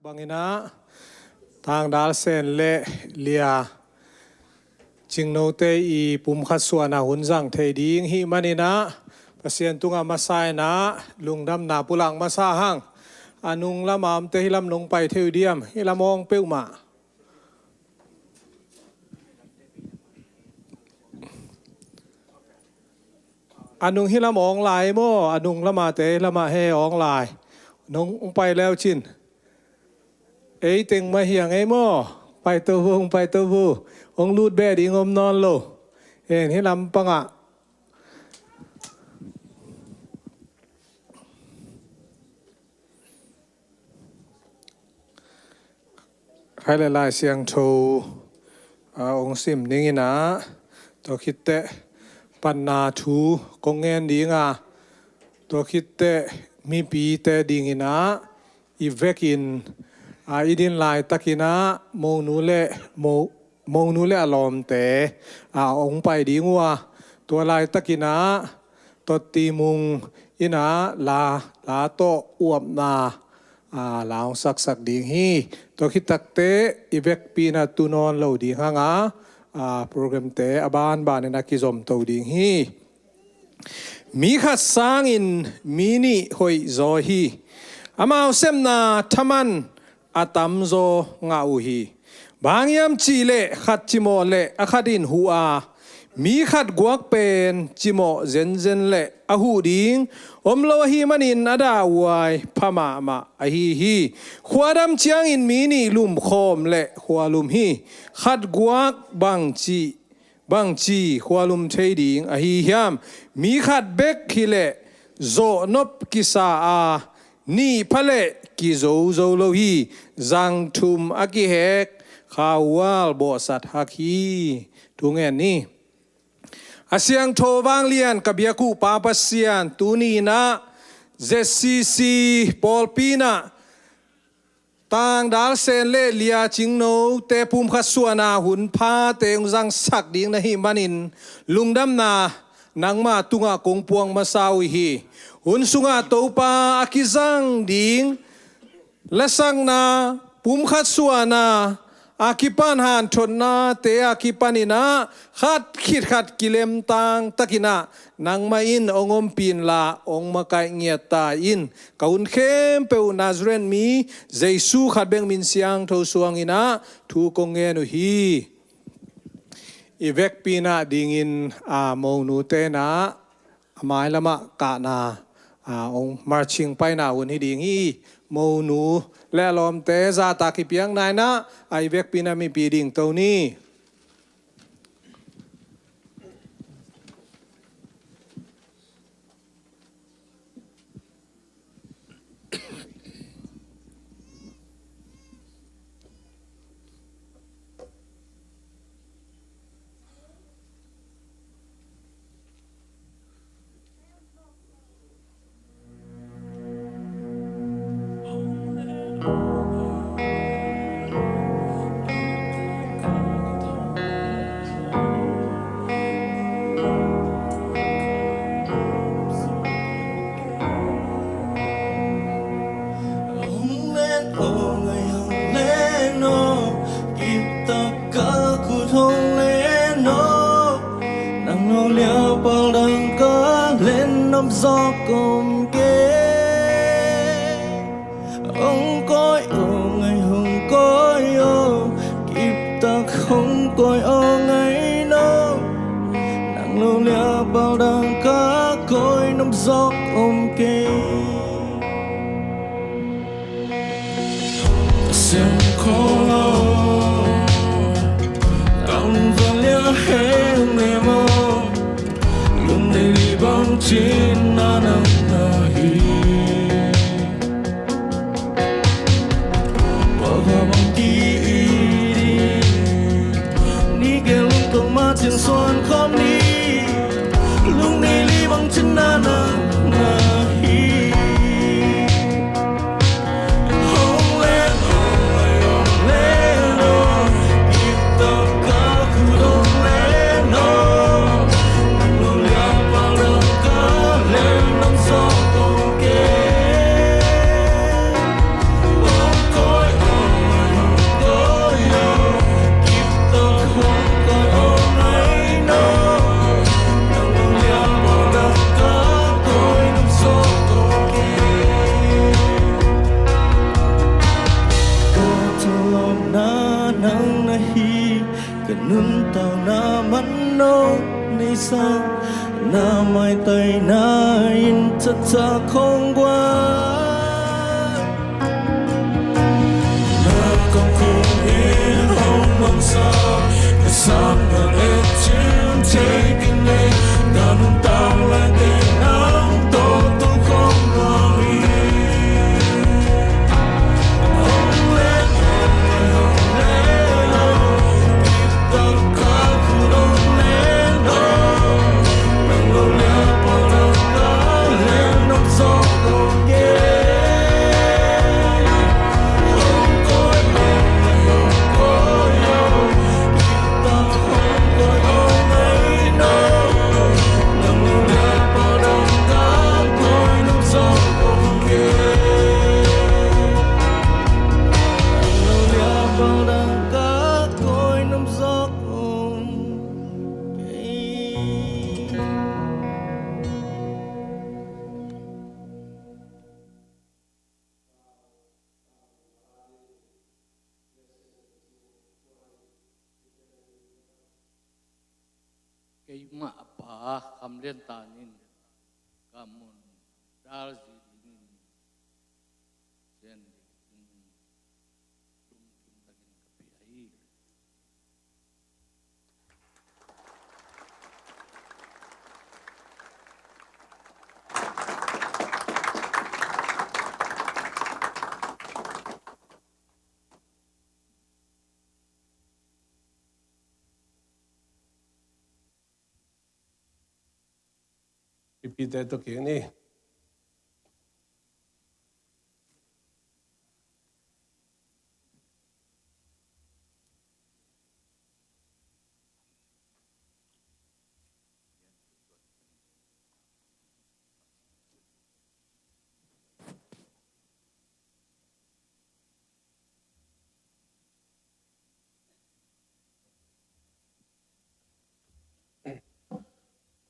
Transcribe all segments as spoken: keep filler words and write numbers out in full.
Banginah Tangdal Sen le Lia Cingnote i pumkhat suahna hun zang thei ding hih maninah Pasian tungah masa inah lungdamna pulak masa hang. A nung lama omte hih lam nong pai thei uh diam? Hih lam awng peuhmah. A nung hih lam awng lai maw? A nung lamate hih lamah he awng lai. Nong pai leu cin. Ei teng mah hiang ei maw? Paito vo, paito vo. Hong lut beh ding om nawn lo. Hen hih lam pangah. Khai le Lai Siangtho a hong sim dinginah tua khitteh panna thu kong ngen dinga, tua khitteh mipite dinginah i vekin a i din laitakinah monu le mo monu le a lawmte a hong pai ding uh a, tua laitakinah Tottimung innah la, la tawh uapna a, la hong saksak ding hi. Tua khit takteh i vekpi inah tu nawn lo ding hanga a, programte a banbanin a kizomto ding hi. Mi khat sangin mi nih hoih zaw hi. Amau sepna thaman a tamzaw ngah uh hi. Bang hiam cihleh khat cimawh le a khat in huh a, mi khat guak pen cimawh zenzen le a huh ding om lo ahih manin a dahhuai pha mahmah ahi hi. Khuadam ciangin mi nih lumkhawm le khualum hi. Khat guak bangci bangci khualum thei ding ahi hiam? Mi khat bek hileh zawhnop kisa a, nih phaleh kizo zo lo hi. Zang thum a kihek khauhual bawhsat hak hi. Thu ngen ni. A siangtho vanglian ka biak uh Pa Pasian, tuni inah Z C C pawlpi inah Tangdal Sen le Lia Cingnote pumkhat suahna hun phate hong zangsak ding na hih manin lungdamna nangma tungah kong puang masa uh hi. Hun sungah Topa a kizang ding lasakna, pumkhat suahna a kipan hanthotnate a kipaninah khat khit khat kilemtang takinah nangmah in hong ompih inla hong makaih ngiat ta in. Ka hun khempeuh Nazareth mi Jesu khat bek min siangtho suanginah thu kong ngen uh hi. I vekpi inah dingin a, monute inah a mailamah kahna a, hong marching paina hun hi ding hi. Monu le a lawmte zahtak kipiakna inah a, i vekpi inah mipi dingto ni. Hong len aw ngai hong len aw, kiptak ka khut hong len aw. Nang lo liapal dang ka len nop zawk om kei. Hong kawi aw ngai hong kawi aw, kiptak hong kawi aw ngai no. Nang lo liapal dang ka kawi nop zawk om kei. Siang kholo, tang van lia heng le mo, lum dei li bang cin na nang na hi. Baba bang ki i di, ni ke lung tong ma cin suan khom ni, lung dei li bang cin na nang na hi. Nuntakna manawh neihsa, na maitaina in thatak hong guan. Na kong kung in hong mangsa, na sang na le chin thei kine, na nuntak lai te nang tawh tul khong nuam hi. Keimah a pa Kham Lian Tan in ka mun dal zi dingin sian ding lungkim takin ka pia hi. Mipite tawh kik ni.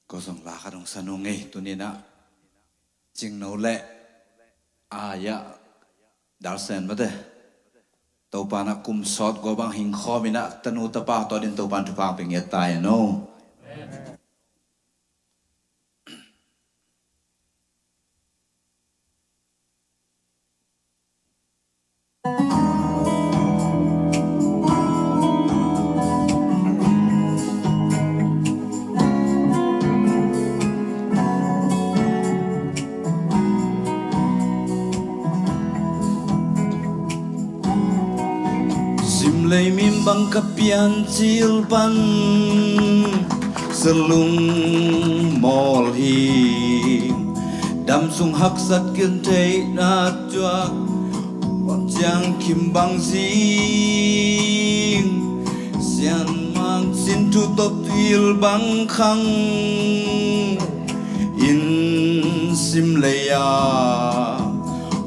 Ko zong la khat hong sa nung ei, tuni-in ah Cingno le Aya Dalsen mate, Topa in ah kum sawt gua bang hing khawm in ah tanu tapa tawh dingin Topa in thupha hong pia ngiat ta hen aw. Simlei min bang ka piancil pan sa lungmawl hi. Dam sung haksat kin theihna tuak Ciang Khim bang zing, Sianmang sin thu tawh tuil bang khang in simlei a,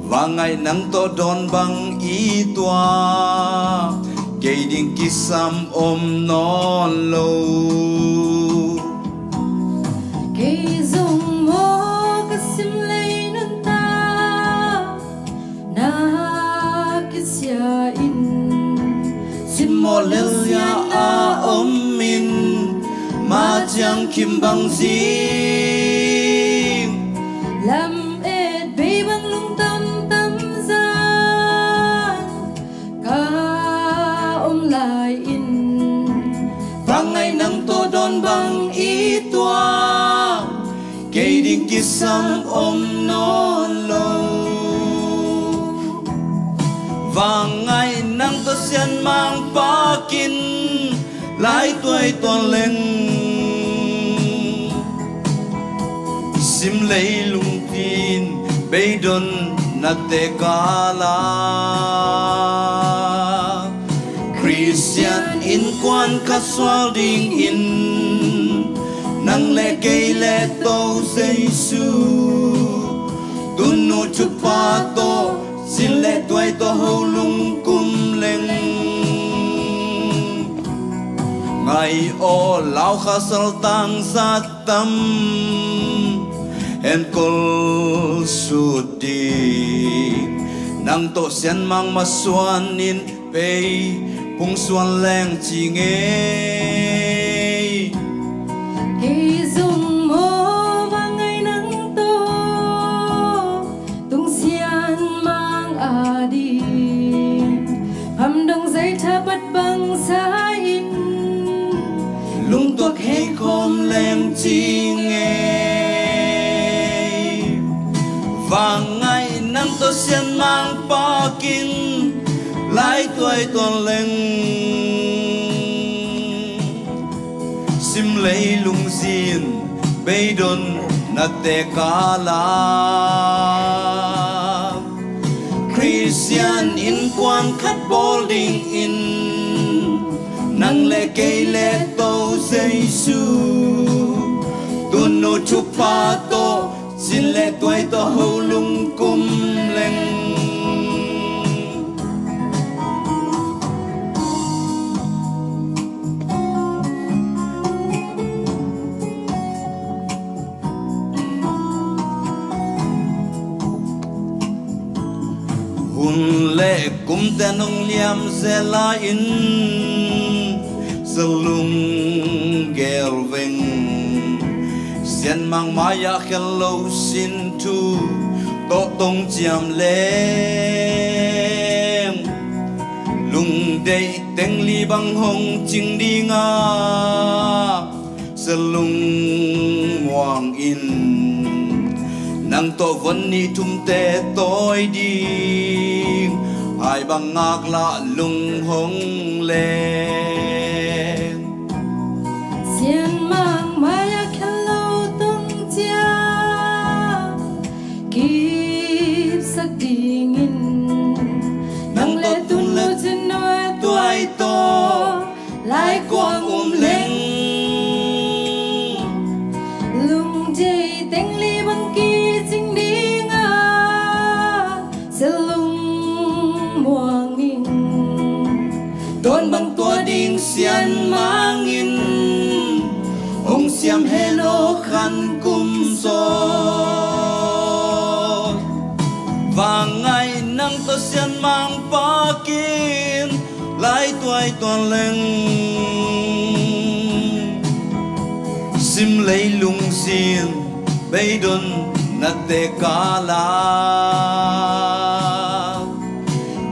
vangngaih nang tawh dawn bang i tuak, kei ding kisam om nawn lo. Kei zong maw ka simlei nuntak na kisia in, simmawh lelzia a om in, Ma Ciang Khim bang zing, lam et bei bang lungtam tam zan ka om lai in, vangngaih nang tawh dawn bang i tuak, kei ding kisam om nawn lo. Vangngaih nang tawh Sianmang pakin lai tuai tuan leng, simlei lungtin beidonna te kala, Khristian innkuan ka sual dingin, nang le kei le Topa Jesu, tunu thupha tawh sin le tuai tawh ho lungkum leng, ngai aw lau kha saltang zat tam enkol sut ding, nang tawh Sianmang masuan in pei Phungsuan leng ci ngei. Kei zong maw, va ngai nang tawh tungsian mang a ding, phamdong zaithapat bangsa in lungtuak hei khawm leng ci ngei. Va ngai nang tawh sian mang pakin lai tuai tuan leng, sim leilung zin beidon na te kala, Khristian innkuan khat bawl dingin nang le kei le To Jesu, tunu thupha tawh, sin le tuai tawh ho lungkum leng. Hun le kumte nong liam zela in, zalung gel veng. Sian mang mai-ah khen lo sin thu tawh tong ciam leng, lungdeih teng li bang hong cing ding a, zalung muang in. Nang tawh von nih thumte tawi ding, hai bang ngaklah lung hong leng. Sian mang mai-ah khen lo tong ciam kipsak dingin, nang le tun lo cin nuai tuai tawh lai kuang um leng, lungdeih teng li bang kicing ding a, zalung muang in. Dawn bang tua ding sian mang in, hong siam hen aw khan kum sawt. Va ngai nang tawh sian mang pakin lai tuai tuan leng, sim leilung zin beidon na te kala,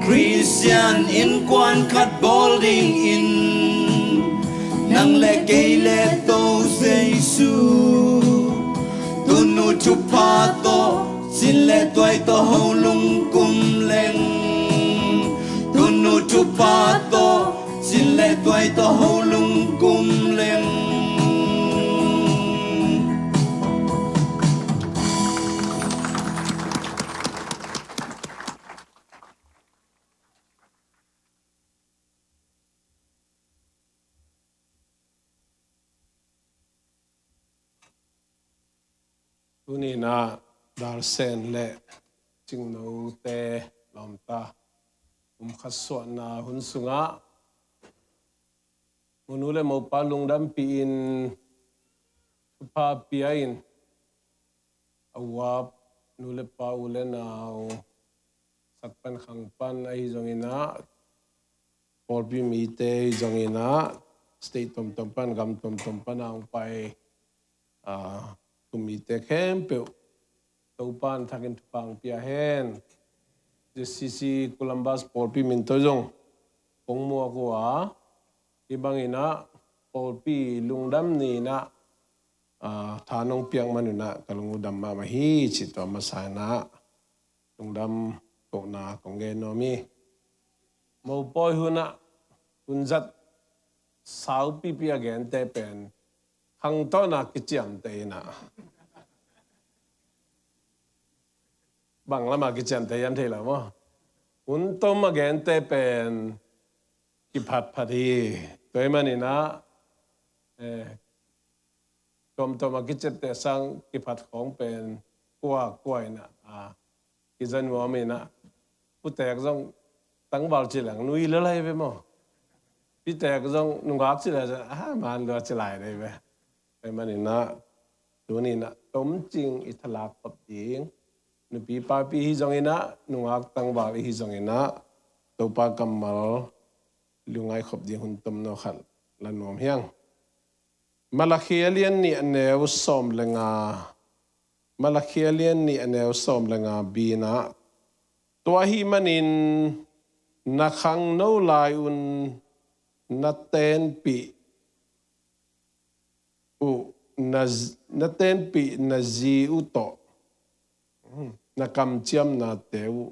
Khristian innkuan khat bawl dingin nang le kei le To Jesu, tunu thupha tawh, sin le tuai tawh ho lungkum leng. Tunu thupha tawh, sin le tuai tawh ho lungkum leng. Tuni-in ah Dalsen le Cingnote lawmta um khat suahna hun sungah monu le mopa lungdampih in thupha pia in, a uap nu le pa, u le nau, sak pan khang pan ahi zongin ah, pawlpi mite ahi zongin ah, state tomtom pan, gam tomtom pan a hong pai, aa, tu mite khempeuh Topa'n thakin thupha hong pia hen. J C C Columbus pawlpi min tawh zong kong muak uh a, hih bangin ah pawlpi lungdam ni-in ah, aa, tha nong piak man un ah ka lung uh dam mahmah hi, ci tua masa-in ah lungdam kohna kong gen nuam hi. Mopawi hun ah hun zat saupipi a gente pen khangtawna kiciamteh in ah, bang lamah kiciamteh hiam thei lo maw? Hun tom a gente pen kiphatphat hi. Tua ahih manin ah, eh, tuamtuam a kiciapteh sang kiphat khawng pen kua kua in ah, a, kiza nuam in ah, putek zong tangval ci leng nui lel lai ve maw? Pitek zong nungak ci leng, a, man lua ci lai dei ve. Tua ahih manin ah tuni-in ah tomcing i thalak khop ding, nupi papi hi zongin ah, nungak tangval i hi zongin ah, Topa kammal lungngaih khop ding hun tomno khat la nuam hiang. Malakhi a lian nih a neu sawm le nga. Malakhi a lian nih a neu sawm le nga B-na. Tua ahih manin na khangno lai-un na tenpih uh, na, na tenpih na zi uh tawh, hmm, na kamciamnate uh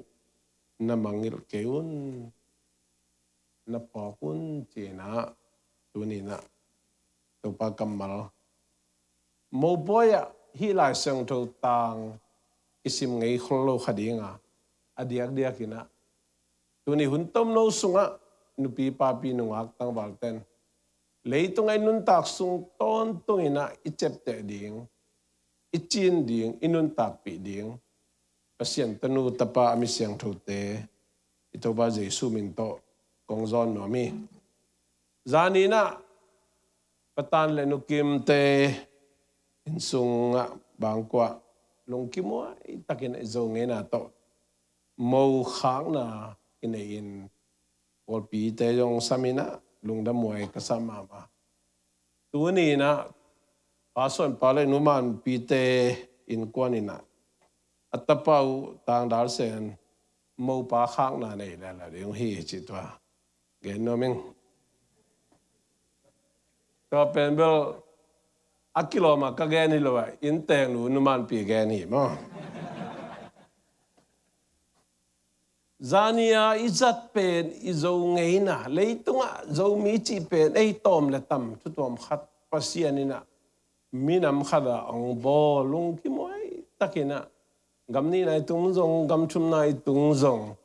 na mangngilh kei un, na phawk un, ci-in ah, tuni-in ah Topa kammal. Mopawi ah hih Lai Siangtho tang i sim ngei khol lo kha ding a, a diakdiakin ah tuni hun tomno sungah nupi papi nungak tangvalten leitung ah i nuntak sung tawntungin ah i ciapteh ding, i cin ding, i nuntakpih ding Pasian tanu tapa a mi siangthote i Topa Jesu min tawh kong zawn nuam hi. Zani-in ah Pa Tan le Nu Kimte inn sungah bangkua lungkimuai takin i Zo ngeina tawh mo khakna i nei-in, pawlpite zong sam-in ah lungdamhuai ka sa mahmah. Tuni-in ah Pa Suan Pa le Nu Man Pite innkuan in ah a tapa uh Tang Dal Sen mopa khakna nei lala ding uh hi, cih tua gen nuam ing. Tua pen bel a kilawm a ka gen hi lo a, inn teng nu Nu Man Pi gen hi maw. Zani-a i zat pen i Zo ngeina, leitungah Zomi cih pen ei tawm le tam, thu tuam khat Pasian in ah minam khat ah hong bawl, lungkimuai takin ah gam nihna i tung zong, gam thumna i tung zong,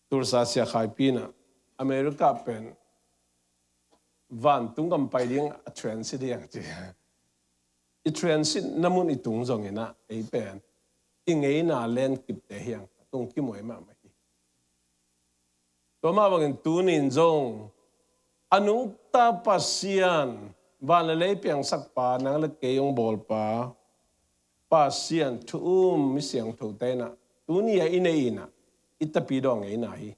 Tulsa Siakhaipi in ah America pen vantung gam pai ding a transit hi hang ci. I transit na mun i tung zongin ah ei pen i ngeina lenkipte hi hang, a tung kimuai mahmah hi. Tua mah bangin tuni-in zong a nungta Pasian, van le lei piangsakpa, nang le kei hong bawlpa Pasian thu um mi siangthote in ah tuni-a i nei in ah i tapidaw ngeina hi.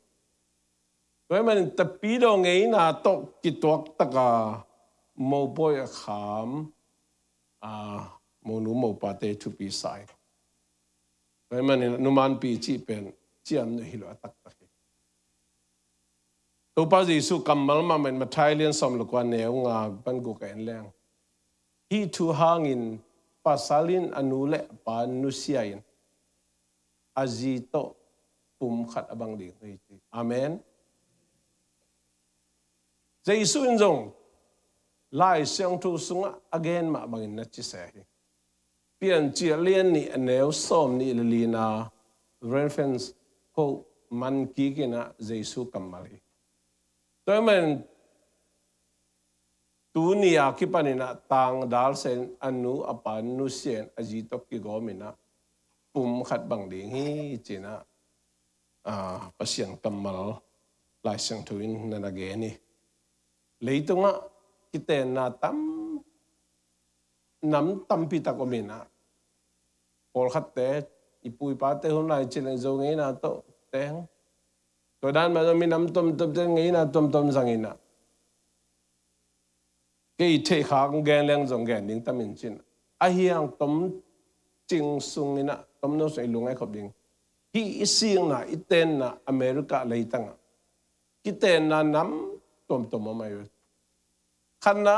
Tua ahih manin tapidaw ngeina tawh kituak taka mopawi a kham, a, monu mopate thupi sa hi. Tua ahih manin Nu Man Pi cih pen ciamnuih hi lo a taktak hi. Topa Jesu kammal mahmah in Matthai lian sawm le kua neu nga pan guk a en leng, hih thu hangin pasal in a nu le a pa nusia in a zi tawh pum khat a bang ding hi ci. Amen. Jesu in zong Lai Siangtho sungah a gen mah bangin na ci se hi. Piancil lian nih a neu sawm nih le lina reference quote man kik in ah Jesu kammal hi. Tua ahih manin tuni-a kipan in ah Tang Dal Sen a nu a pa nusia in a zi tawh kigawm in ah pum khat bang ding hi ci-in ah, a, Pasian kammal Lai Siangtho in na na gen hi. Leitungah kitenna tam, nam tampi tak om in ah, pawlkhatte, i pu i pate hun lai cih leh Zo ngeina tawh teng, tua dan mah zong minam tuamtuamte ngeina tuamtuam zang in ah, kei theih khak gen leng zong gen ding tam in cin. Ahi hang tomcing sung in ah, tomno sung i lungngaih khop ding. Hih i sikna, i tenna America leitang ah kitenna nam tuamtuam om ahi ve. Khatna,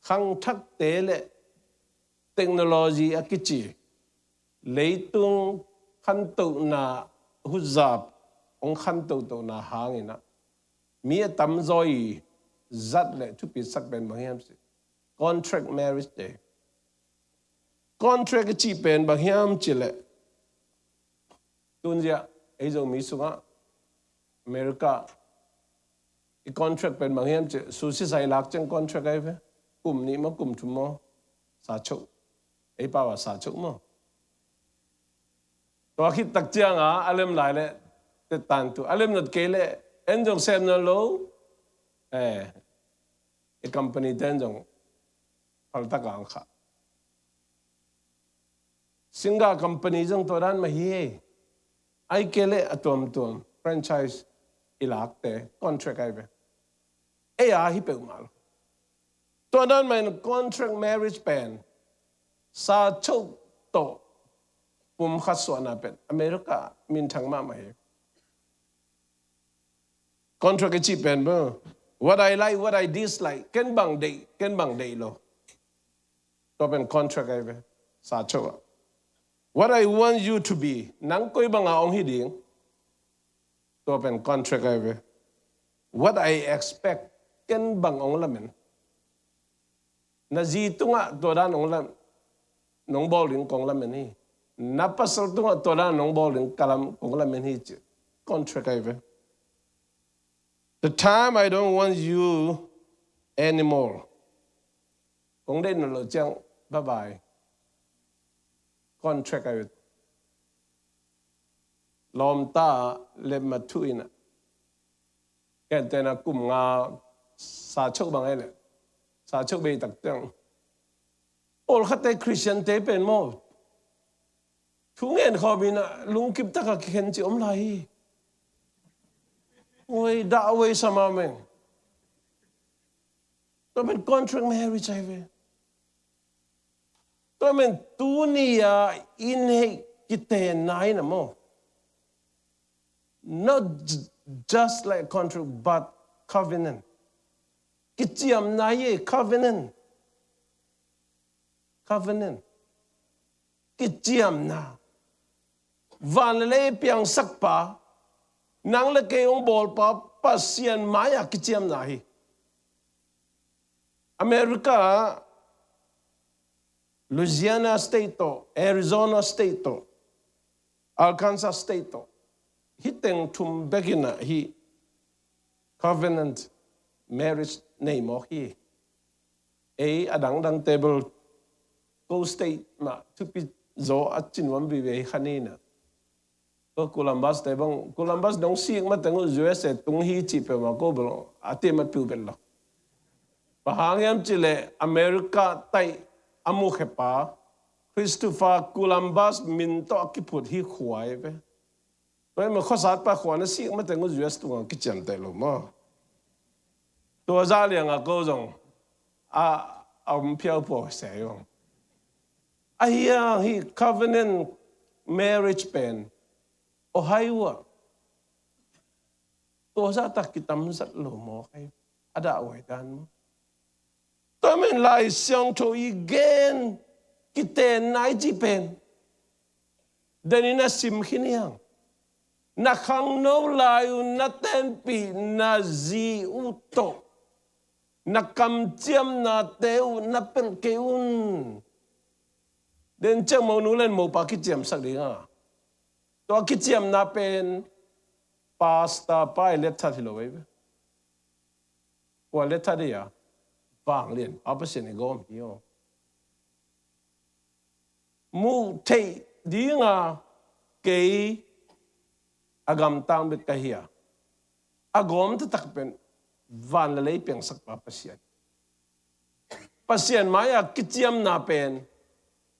khangthakte le technology a kici leitung khantohna, hutzap hong khantohtohna hangin ah mi a tamzaw i zat le thupisak pen bang hiam cih leh contract marriage te. Contract i cih pen bang hiam cih leh, tunziah ei Zomi sungah America i contract pen bang hiam cih leh, susi sai lak ciang contract ahi ve. Kum nih maw, kum thum maw, sa choh. Ei pau a sa choh maw. Tua khit tak ciang a, a lem lai leh tet tan tu, a lem nat kei leh en zong sem nawn lo. Eh, i company ten zong phaltak a ang kha. Singa company zong tua dan mah hi. Ahih kei leh a tuamtuam franchise i lakte contract ahi ve. Ei a hi peuhmah lo. Tua dan mah in contract marriage pen sachoh tawh pumkhat suahna pen America minthang mahmah hi. Contract i cih pen bang, what I like, what I dislike, ken bang deih, ken bang deih lo. Tua pen contract ahi ve. Sachoh ah, what I want you to be, nang koi banga hong hi ding. Tua pen contract ahi ve. What I expect, ken bang hong lamen. Na zi tungah tua dan hong lam, nong bawl ding kong lamen hi. Na pasal tungah tua dan nong bawl ding ka lam kong lamen hi ci. Contract ahi ve. The time I don't want you anymore. Kong deih na lo ciang bye bye. Contract ahi ve. Lawmta le mathu in a, kentena kum nga sachoh bang ahi le, sachoh bei tak ciang, pawlkhatte Christian te pen maw, thu ngen khawm in a lungkip taka kikhen ci om lai hi. Oi, dah oi sama meng. Tua pen contract marriage ahi ve. Tua pen tuni a i neih kitenna in a maw, not j-, just like contract, but covenant. Kiciamna hi, covenant. Covenant. Kiciamna. Van le lei piangsakpa, nang le kei hong bawlpa Pasian mai-ah kiciamna hi. America, Louisiana State tawh, Arizona State tawh, Arkansas State tawh, hih teng thum bek in a hih covenant marriage nei mawk hi. Ei a dangdang table ko state mah thupi zaw a ci nuam vive hi kha ni na. Ko Columbus te bang, Columbus dong sik mateng uh U S A tung hi cih peuhmah ko bel a tiamat piu pen lo. Bang hang hiam cih leh America taih a mukhepa Christopher Columbus min tawh a kiphut hi khua hi ve. Tua hi mah khuasatpa khua na sik mateng uh U S tungah kiciamteh lo maw. Tua zah liangah ko zong a, a om phiau pua se hi ung. Ahi hang hih covenant marriage pen Ohio ah tua zahtak kitamzat lo mawk hi. A dahhuai dan maw. Tua men Lai Siangtho i gen kitenna i cih pen denin a sim khin hi hang. Na khangno lai uh, na tenpih na zi uh tawh na kamciamnate uh na pelh kei un. Den ciang monu len mopa kiciamsak ding a. Tua kiciamna pen pastor pa i letthat hi lo ei ve. Kua letthat hi a? Vanglianpa Pasian i gawm hi aw. Muh theih dinga kei a gamtang bek ka hi a, a gawm taktak pen van le lei piangsakpa Pasian. Pasian mai-ah kiciamna pen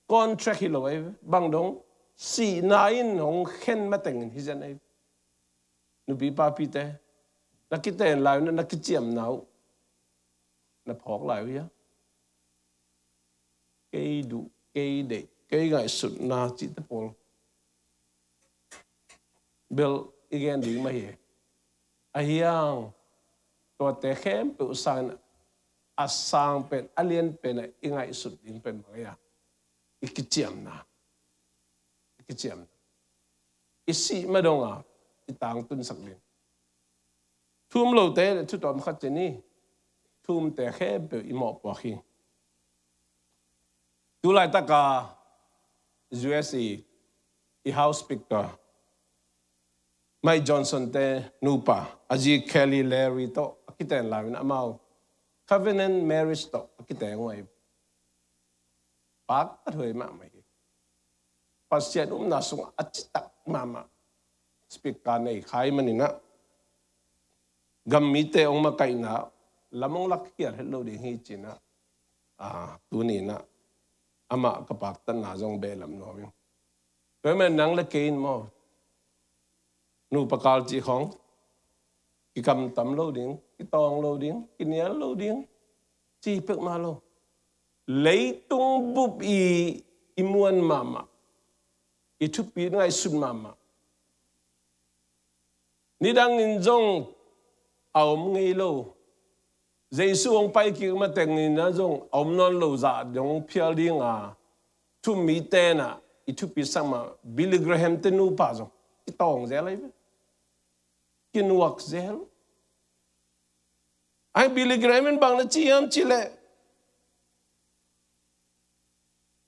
contract hi lo ei ve. Bang dong, sihna in hong khen matengin hi zen ei ve. Nupi papite, na kiten lai uh na, na kiciamna uh na phawk lai uh hia? Kei duh, kei deih, kei ngaihsutna cihte pawl bel i gen ding mah hi. Ahi hang tuate khempeuh sangin a sang pen, a lian pen a i ngaihsut ding pen bang hia? I kiciamna. I kiciamna. I sih ma donga i tangtunsak ding. Thu um lote le thu tawm khat ci ni. Thu umte khempeuh i mawhpuak hi. Tu laitaka U S i, i House Speaker Mike Johnson te nupa a zi Kelly Larry tawh a kiten lai uh in amau covenant marriage tawh a kiten uh ahi. Pak a thuai mahmah hi. Pasian upna sungah a citak mahmah speaker nei khai maninah gam mite hong makaihna lam hong lakkhial het lo ding hi cinah, a, tuninah amah ka paktatna zong behlap nuam ing. Tua hi man nang le kei in maw, nupa kal cih khawng kikamtam lo ding, kitawng lo ding, kinial lo ding, ci peuhmah lo. Leitung bup i, i muan mahmah, i thupi ngaihsut mahmah. Nidangin zong a om ngei lo. Jesu hong pai kik matengin ah zong a om nawn lo zah dong phial dinga, thu mite in ah i thupi sak mah, Billy Graham te nupa zong kitawng zel ahi ve. Kinuak zel. Ai, Billy Graham in bang na ci hiam cih leh,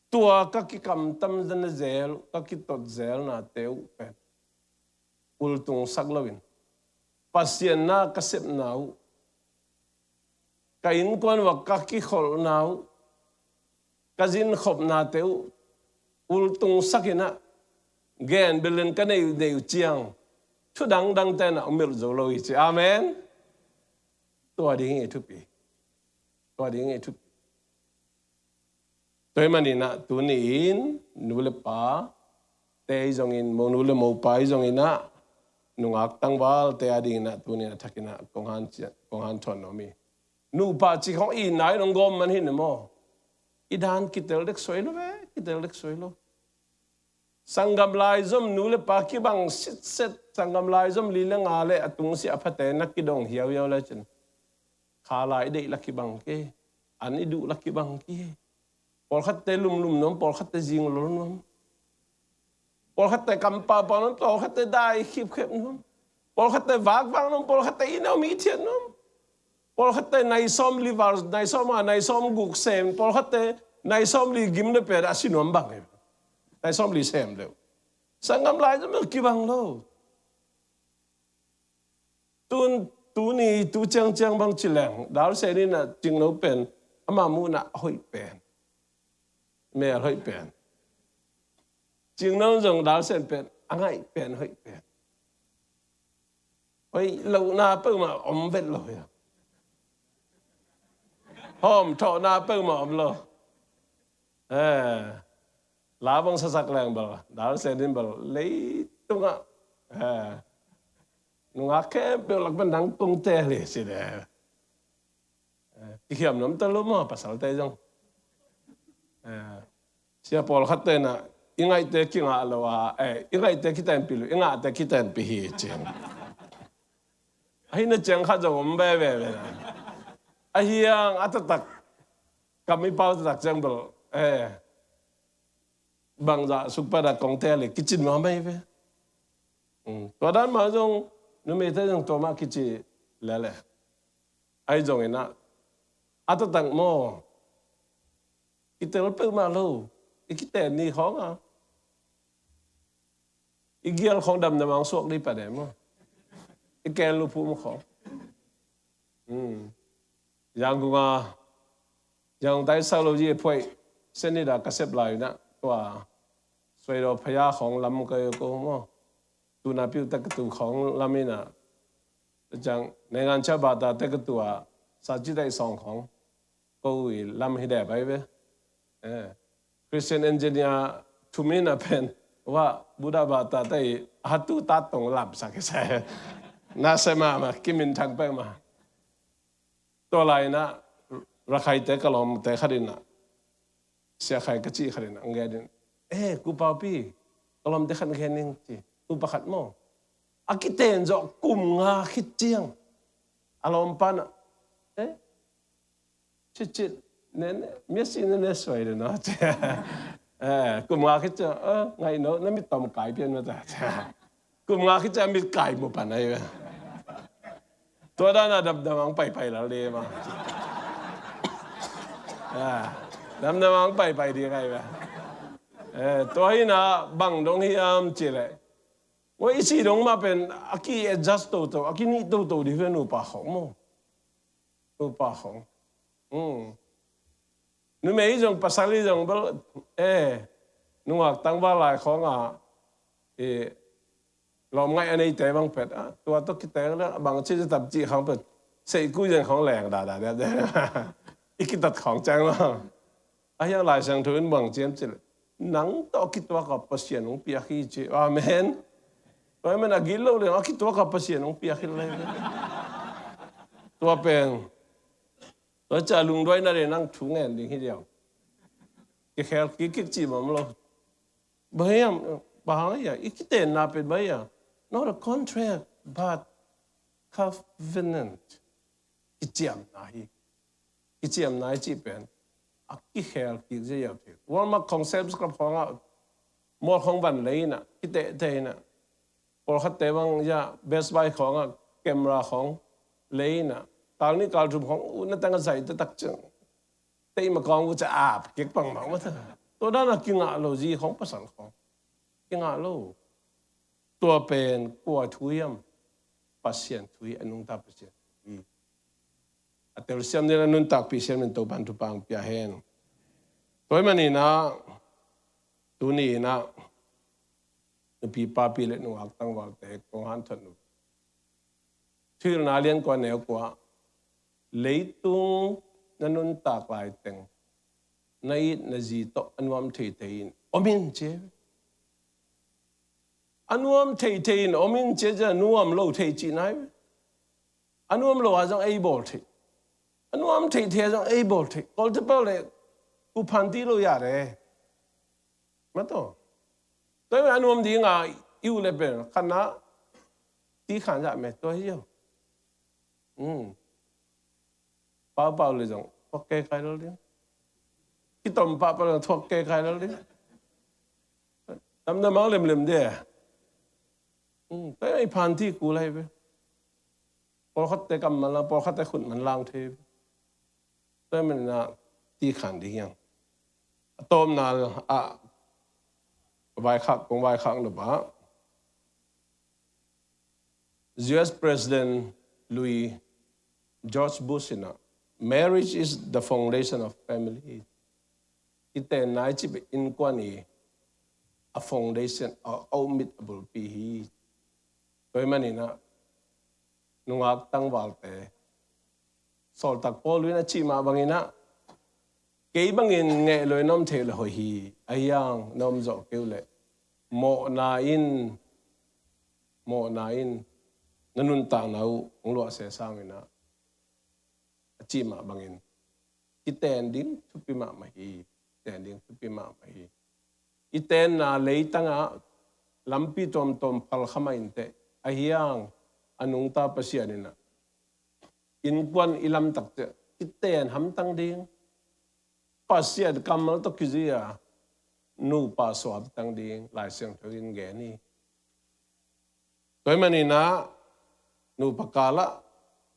tua ka kikamtam zana zel, ka kitot zelnate uh pen ultungsak loin, Pasian na ka sepna uh, ka innkuan uah ka kikholhna uh, ka zinkhopnate uh ultungsak in ah, gen bel in ka neih uh, neih uh ciang, thu dangdangte in ah hong melh zo lo hi ci. Amen. Tua ding hi thupi. Tua ding hi thupi. Tua ahih manin ah tuni-in nu le pate ahi zongin, monu le mopa ahi zongin ah, nungak tangvalte adingin ah tuni-in a thakin ah kong han ciat, kong hanthawn nuam hi. Nupa cih khawng i itna in hong gawm man hi na maw. I dan kitel dek suai lo ve, kitel dek suai lo. Sanggam laizom nu le pa kibang sitset, sanggam laizom li le nga le a tungsiah a phate na kidong hiauhiau le cin, kha lai i deih la kibang kei, an i duh la kibang kei. Pawlkhatte lumlum nuam, pawlkhatte zinglol nuam. Pawlkhatte kampau pau nuam, pawlkhatte dai khipkhep nuam. Pawlkhatte vakvak nuam, pawlkhatte inn a om hithiat nuam. Pawlkhatte nai sawm li val, nai sawm nga, nai sawm guk sem, pawlkhatte nai sawm li gim le pet a si nuam bang hi. Nai sawm li sem deuh. Sanggam laizom kibang lo. Tun, tuni, tu ciangciang bang ci leng, Dal Sen in ah Cingno pen ama muhna a hoih pen, mel hoih pen. Cingno zong Dal Sen pen a ngaih pen hoih pen. Hoih lohna peuhmah om vet lo hi. Hawm thawhna peuhmah om lo. Eh, la bang sasak leng bel, Dal Sen in bel leitungah, eh, nungak khempeuh lak pan dang kong teel hi ci le. Eh, kikhiam nuam ta lo maw, pasalte zong. Eh, sia pawlkhatte in ah i ngaihte kingah lo a, eh, i ngaihte kitenpih lo, i ngahte kitenpih hi ci. Ahi na ciang khat zong om veve ve na. Ahi hang a taktak, kam i pau taktak ciang bel, eh, bangzah sukpat a kong teel hi kici mahmah hi ve. Mm. Tua dan mah zong, numeite zong tua mah kici lele. Ahi zongin ah, a taktak maw, kitel peuhmah lo, i kiten ni khawng a, i gial khawng damdam ang suak dih pah de maw, i kel luphum khawng. Hmm. Yangon a, Yangon tai sau lo ji phuai, sen ni da ka sep lai na, tua, suai do phaya khawng lam ka yo ko maw. Tuna piu ta ka tu khawng lam in ah, ciang, nengan cha bata ta ka tu a, sa ci dai sawng khawng, ko i lam hi de bai ve. Eh. Christian engineer thum in ah pen, wa, Buddha bata ta i, ha tu ta tong lam sa ki sa. Na se ma ma, kimin thang peng ma. Tua lai na, Rakhaite ka lawmte khat in ah, Sia Khai ka cih khat in ah, ang gen in, eh, Ku Paupi, ka lawmte khat gen ning ci, tu pakhat maw. A kiten zawh kum nga khit ciang, a lawmpa in ah, eh, cicit, ne, ne, miasi ne, ne suai de no, ci. Eh, kum nga khit ciang, eh, ngaih no, na mit tom kai pian ma ta, ci. Kum nga khit ciang mit kai mu pan ai ve. Tua dan a damdam ang paipai lal de ma. Ah, damdam ang paipai ding ai ve. Eh, tua hi na bang dong hiam ci leh, wa, i si dong ma pen a ki adjust toto, a kinih toto di ve, nupa khawng maw. Nupa khawng. Hmm. Numei zong pasal i zong bel, eh, nungak tangval lai khawng a, eh, lawmngaih a neite bang pet a, tua tawh kiteng le bang ci tam cih khawng pet, seihkui zeng khawng leng da da de. I kitat khawng ciang lo. A hiang Lai Siangtho in bang ciam ci le, nang tawh a kituak a Pasian hong piak hi ci. Amen. Tua hi man a gilo le, a kituak a Pasian hong piak hi le. Tua pen, tua ciang lungduai na le nang thu ngen ding hi diam. Kikhel kik kik cih bang om lo. Bang hiam, bang hang hiam, i kitenna pen bang hiam. Not a contract, but covenant. Kiciamna hi. Kiciamna i cih pen a kikhel kik zia hiau thei. Walmart khong, Sam's Club khong ah, mall khong van lei in ah, kitehteh in ah. Pawlkhatte bang hiam, Best Buy khong ah, camera khong lei in ah. Kal nih kal thum khong utna teng a zai taktak ciang, teima kong uh ciang ap kik pangpang mah ta. Tua dan a kingah lo, zi khong pasal khong kingah lo. Tua pen kua thu hiam? Pasian thu hi, a nungta Pasian thu hi. A telsiam ding a nuntakpih siam in Topa'n thupha hong pia hen. Tua ahih manin ah, tuni in ah, nupi papi le nungak tangvalte kong hanthawn uh, Thuhilhna lian kua neu kua, leitung na nuntak laiteng na it na zi tawh a nuam theithei in om in ci. A nuam theithei in om in ci, a nuam lo thei cihna hi. A nuam lo a zong ei bawl thei. A nuam theithei a zong ei bawl thei. Kawlte pau le ku phan ti lo ya le. Mah tawh. Tua hi a nuam ding a i uh le pen khatna ti khan zah me tua hi uh. Paupau le zong thuak kei kai lel ding. Kitom pahpah le zong thuak kei kai lel ding. Damdam mang lemlem de. Tua hi a i phan ti kul hi ve. Pawlkhatte kammal lang, pawlkhatte khut man lang thei ve. Tua hi manin ah ti khan ding hiang. A tawpna ah vaikhak, kong vaikhak nop ah, U S President lui George Bush in ah, "Marriage is the foundation of family." Kitenna i cih pen innkuan i a foundation, a, a ummit, a bulpi hi. Tua hi manin ah, nungak tangvalte, sawltak Paul in a cih mah bangin ah, kei bangin ngeh lo in na om thei uh le hoih hi. Ahi hang na om zawh kei uh leh mawhna in, mawhna in na nuntakna uh hong luahse sangin ah, a cih mah bangin, kiten ding thupi mahmah hi. Kiten ding thupi mahmah hi. I tenna leitang ah lampi tuamtuam phal kha mah inteh, ahi hang a nungta Pasian in ah, innkuan i lamtak ciang kiten hamtang ding, Pasian kammal tawh kizui a nupa suahpih tang ding Lai Siangtho in gen hi. Tua hi manin ah, nupa kal ah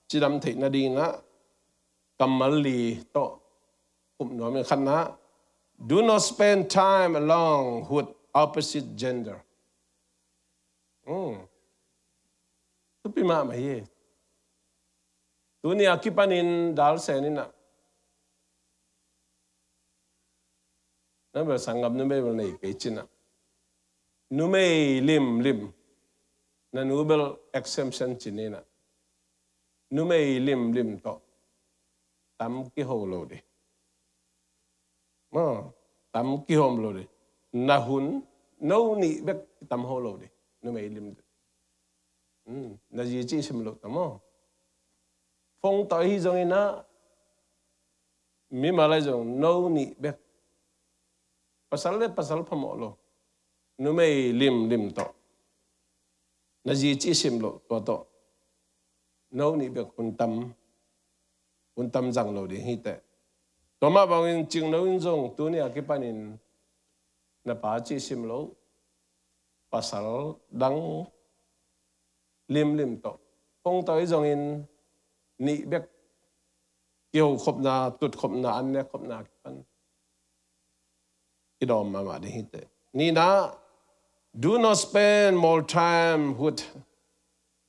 cidam theih nadingin ah kammal li tawh khup nuam ing. Khatna, "Do not spend time alone with opposite gender." Hmm. Thupi mahmah hi. Tuni a kipanin dalsen in ah, na bel sanggam numei bel nei kei cin ah, numei limlim, na nu bel exemption cin in ah, numei limlim tawh tam kiho lo ding. Maw, tam kihawm lo ding. Na hun, no nih bek tam ho lo ding. Numei lim ding. Hmm, na zi cih sim lo ta maw. Phone tawh ahi zongin ah, mimal ahi zong no nih bek. Pasal le pasal phamawh lo. Numei limlim tawh. Na zi cih sim lo, tua tawh. No nih bek hun tam, hun tam zang lo ding hi teh. Tua mah bangin cingno in zong tuni a kipanin na pa cih sim lo, pasal dang limlim tawh. Phone tawh ahi zongin nih bek kiho khopna, tut khopna, an nek khopna kipan i dawm mahmah ding hi teh. Nihna, do not spend more time with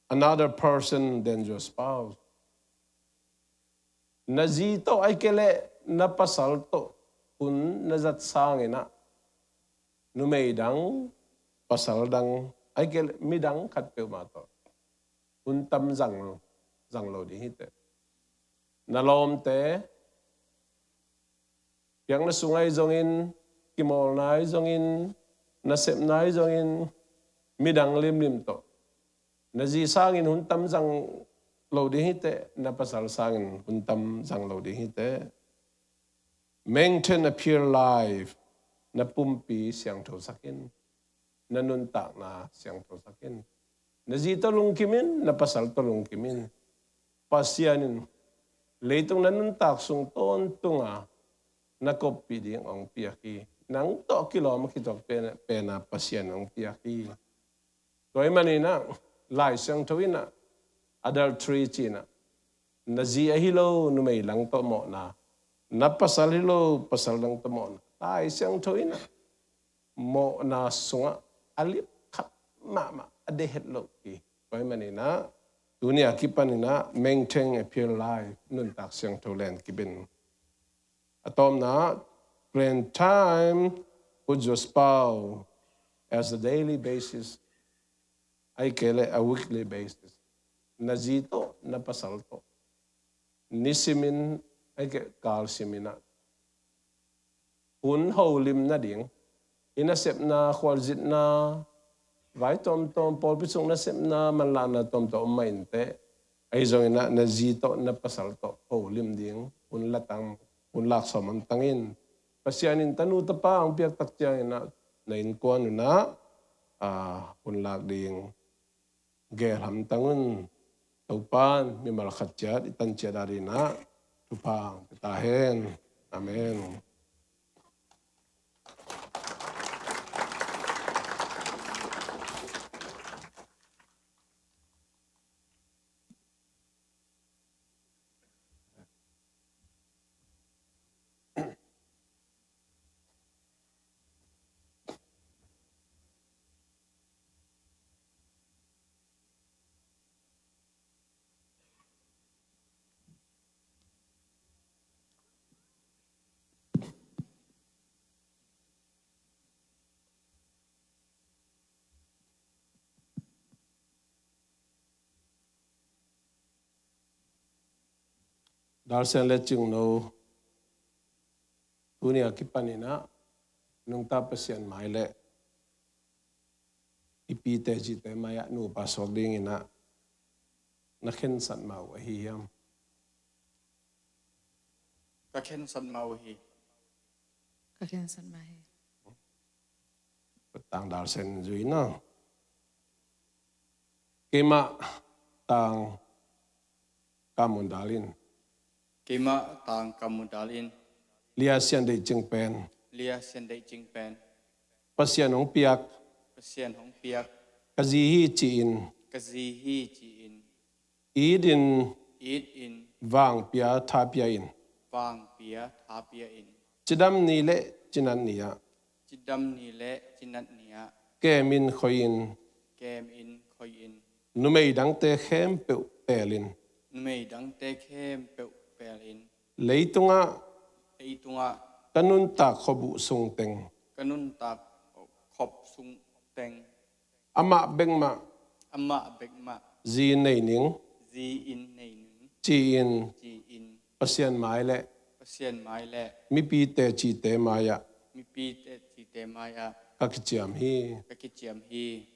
another person than your spouse. Na zi tawh, ahih kei leh na pasal tawh hun na zat sangin ah, numei dang, pasal dang, ahih kei leh midang khat peuhmah tawh hun tam zang, zang lo ding hi teh. Na lawmte, piakna sung ahi zongin, kimawlna ahi zongin, nasepna ahi zongin, midang limlim tawh na zi sangin hun tam zang lo ding hi teh, na pasal sangin hun tam zang lo ding hi teh. Maintain a pure life. Na pumpi siangtho sak in. Na nuntakna siangtho sak in. Na zi tawh lungkim in, na pasal tawh lungkim in. Pasian in leitung na nuntak sung tawntunga na koppih ding hong piak hi. Nang tawh kilawm a kituak pen, pena Pasian hong piak hi. Tua ahih manin ah, Lai Siangtho in ah, adultery ci-in ah, na zi ahi lo numei dang tawh mawhna, na pasal hi lo pasal dang tawh mawhna. Lai Siangtho in ah, mawhna sungah a lip khat mahmah a deih het loh hi. Tua ahih manin ah, tuni a kipanin ah, maintain a pure life, nuntak siangtho len kip in. A tawpna, plan time with your spouse as a daily basis. Ahih kei leh a weekly basis. Na zi tawh, na pasal tawh. Nisimin, ahih kei leh kalsimin ah. Hun holim nading. I nasepna, khualzinna, vai tuamtuam, pawlpi sung nasepna, manlahna tuamtuam om mah inteh. Ahi zongin ah, na zi tawh, na pasal tawh holim ding hun la tang, hun lak sawm hamtang in. Pasian in tanu tapa hong piak tak ciangin ah, na innkuan un ah, ah, hun lak ding geel hamtang un. Topa'n mimal khat ciat i tan ciat adingin ah thupha hong pia ta hen. Amen. Dalsen le Cingno, tuni a kipanin ah, nungta Pasian mai le i pite cite mai-ah nupa suak dingin ah, na khensat mah uh ahi hiam? Ka khensat mah uh hi. Ka khensat mah hi. Tang Dalsen zui na. Keimah Tang Kam Mun Dal in. Keimah Tang Kam Mun Dal in. Lia Sian Deih Cing pen. Lia Sian Deih Cing pen. Pasian hong piak. Pasian hong piak. Ka zi hi ci-in. Ka zi hi ci-in. It in. It in. Vang pia tha pia in. Vang pia tha pia in. Cidam ni le cinat ni ah. Cidam ni le cinat ni ah. Kem in khoi in. Kem in khoi in. Numei dangte khempeuh pel in. Numei dangte khempeuh pel in. Leitungah. Leitungah. Ka nuntak khuabuh sung teng. Ka nuntak khuabuh sung teng. Amah bekmah. Amah bekmah. Zi in nei ning. Zi in nei ning. Ci-in. Ci-in. Pasian mai le. Pasian mai le. Mipite cite mai-ah. Mipite cite mai-ah. Ka kiciam hi. Ka kiciam hi.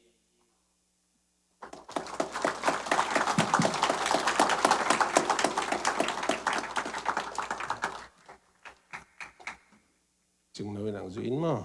Cingno in hong zui in maw.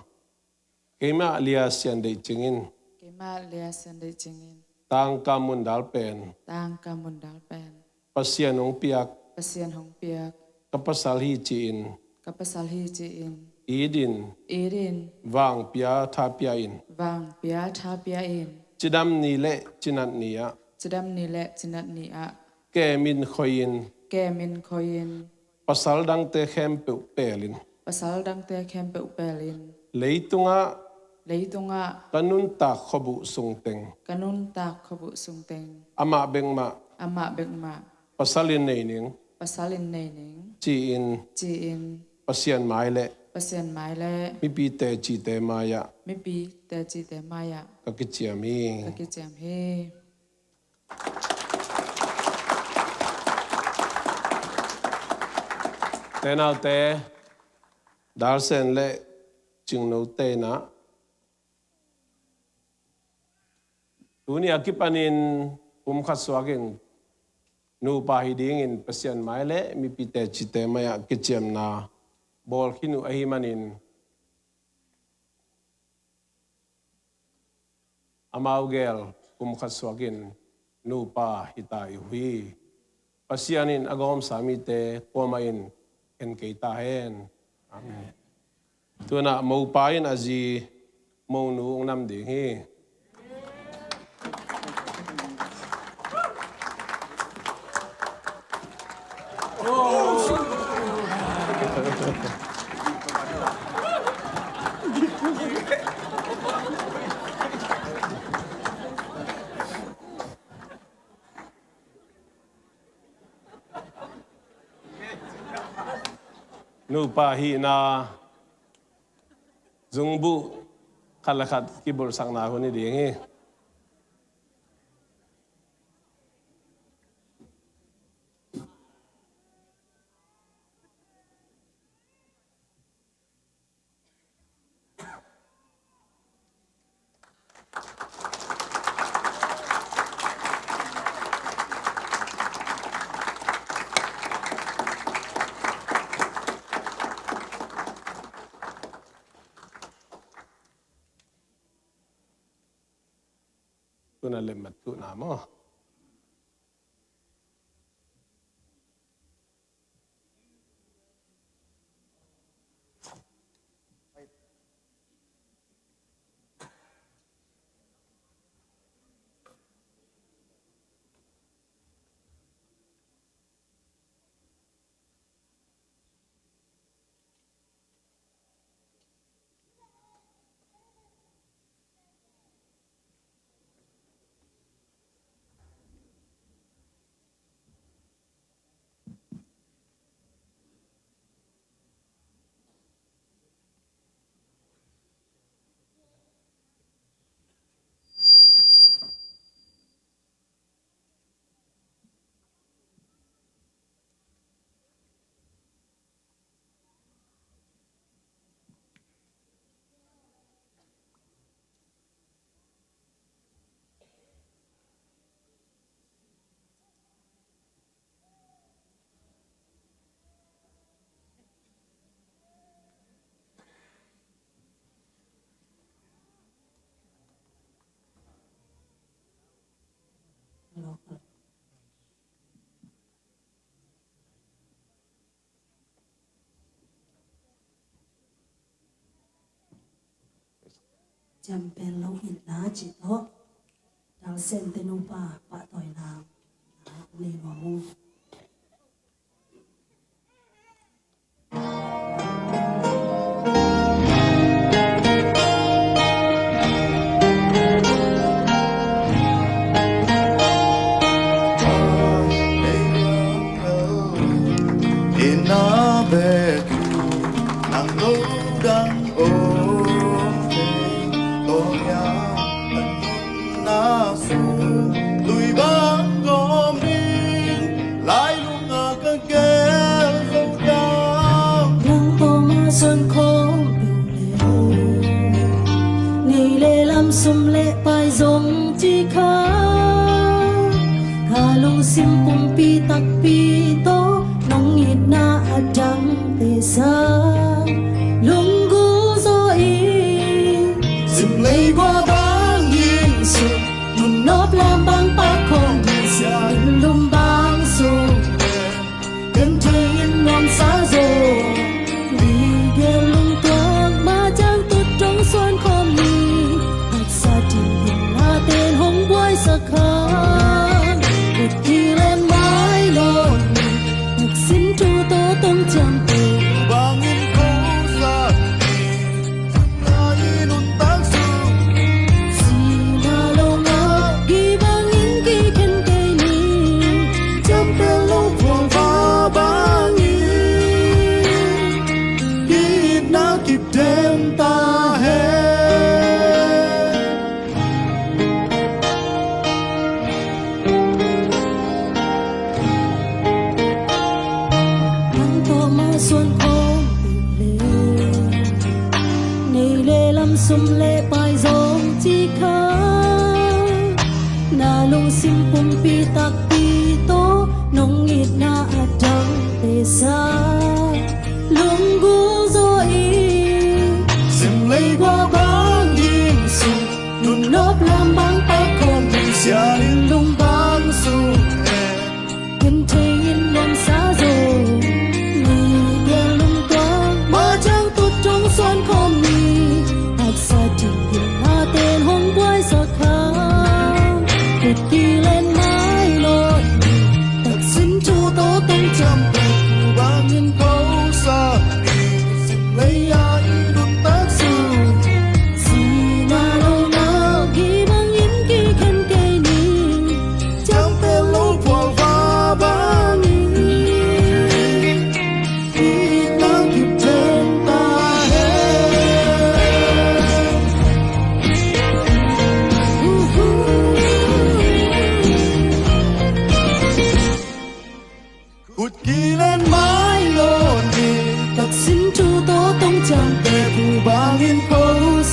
Keimah Lia Sian Deih Cing in. Keimah Lia Sian Deih Cing in. Tang Kam Mun Dal pen. Tang Kam Mun Dal pen. Pasian hong piak. Pasian hong piak. Ka pasal hi ci-in. Ka pasal hi ci-in. It in. It in. Vang pia tha pia in. Vang pia tha pia in. Cidam ni le cinat ni ah. Cidam ni le cinat ni ah. Kem in khoi in. Kem in khoi in. Pasal dangte khempeuh pel in. Pasal dangte khempeuh pel in. Leitungah. Leitungah. Ka nuntak khuabuh sung teng. Ka nuntak khuabuh sung teng. Amah bekmah. Amah bekmah. Pasal in nei ning. Pasal in nei ning. Ci-in. Ci-in. Pasian mai le. Pasian mai le. Mipite cite mai-ah. Mipite cite mai-ah. Ka kiciam hi. Ka kiciam hi. Te naute, Dalsen le Cingno te in ah, tuni a kipanin pumkhat suakin nupa hi dingin Pasian mai le mipite cite mai-ah kiciamna bawl khin uh ahih manin, amau gel kum khat suakin nupa hi ta uh hi. Pasian in a gawmsa mite kuamah in en kei ta hen. Amen. Tu-in ah mopa in a zi, monu hong nam ding hi. Nupa hihna zungbuh khat le khat kibulhsakna hun hi ding hi. Tu-in ah lemmat tuhna maw? Ciamteh lo itna cih tawh Dalsen te nupa pahtawina nei nuam uh. Nang tawh mah suan khawm peuh le, nei le lam sum le pai zong ci kha. Ka lungsim pumpi takpi tawh nong itna a dangte sang lunggulh zaw ing. Sim lei gua bang ing suk, nun nop lam bang pak khawng ing sia, nun lum bang suk. Kan thei in nuamsa zaw, mi gen lungtuak ma ciang tut dong suan khawm ni. Haksa ding in na ten hong buaisak kha. Kut kilen mai lo ni. Haksin thu tawh tong ciam te bangin khosak. Nang tawh mah suan khawm peuh le, nei le lam sum le pai zong ci kha. Na lungsim pumpi takpi tawh Hong itna a dangte sa lunggulh zaw in, simlei gua bangin sung nunawp lam bang a khawm ding sialin lung bang sung en, genthei in nuamsa zaw, mi gen lungtuak ma ciang tut dong suan khawm ni. Haksa ding in maten hong buaisak kha, kut kilen mai lo ni. Taksin thu tawh tong ciamteh thu bangin ko sa ni. Simlei a i nuntak sung, sina lo na hi bangin kikhen kei ni. Ciamteh lo phualva bangin itna kipten ta hen. Kut kilen mai lo ni. Taksin thu tawh tong ciamteh thu bangin ko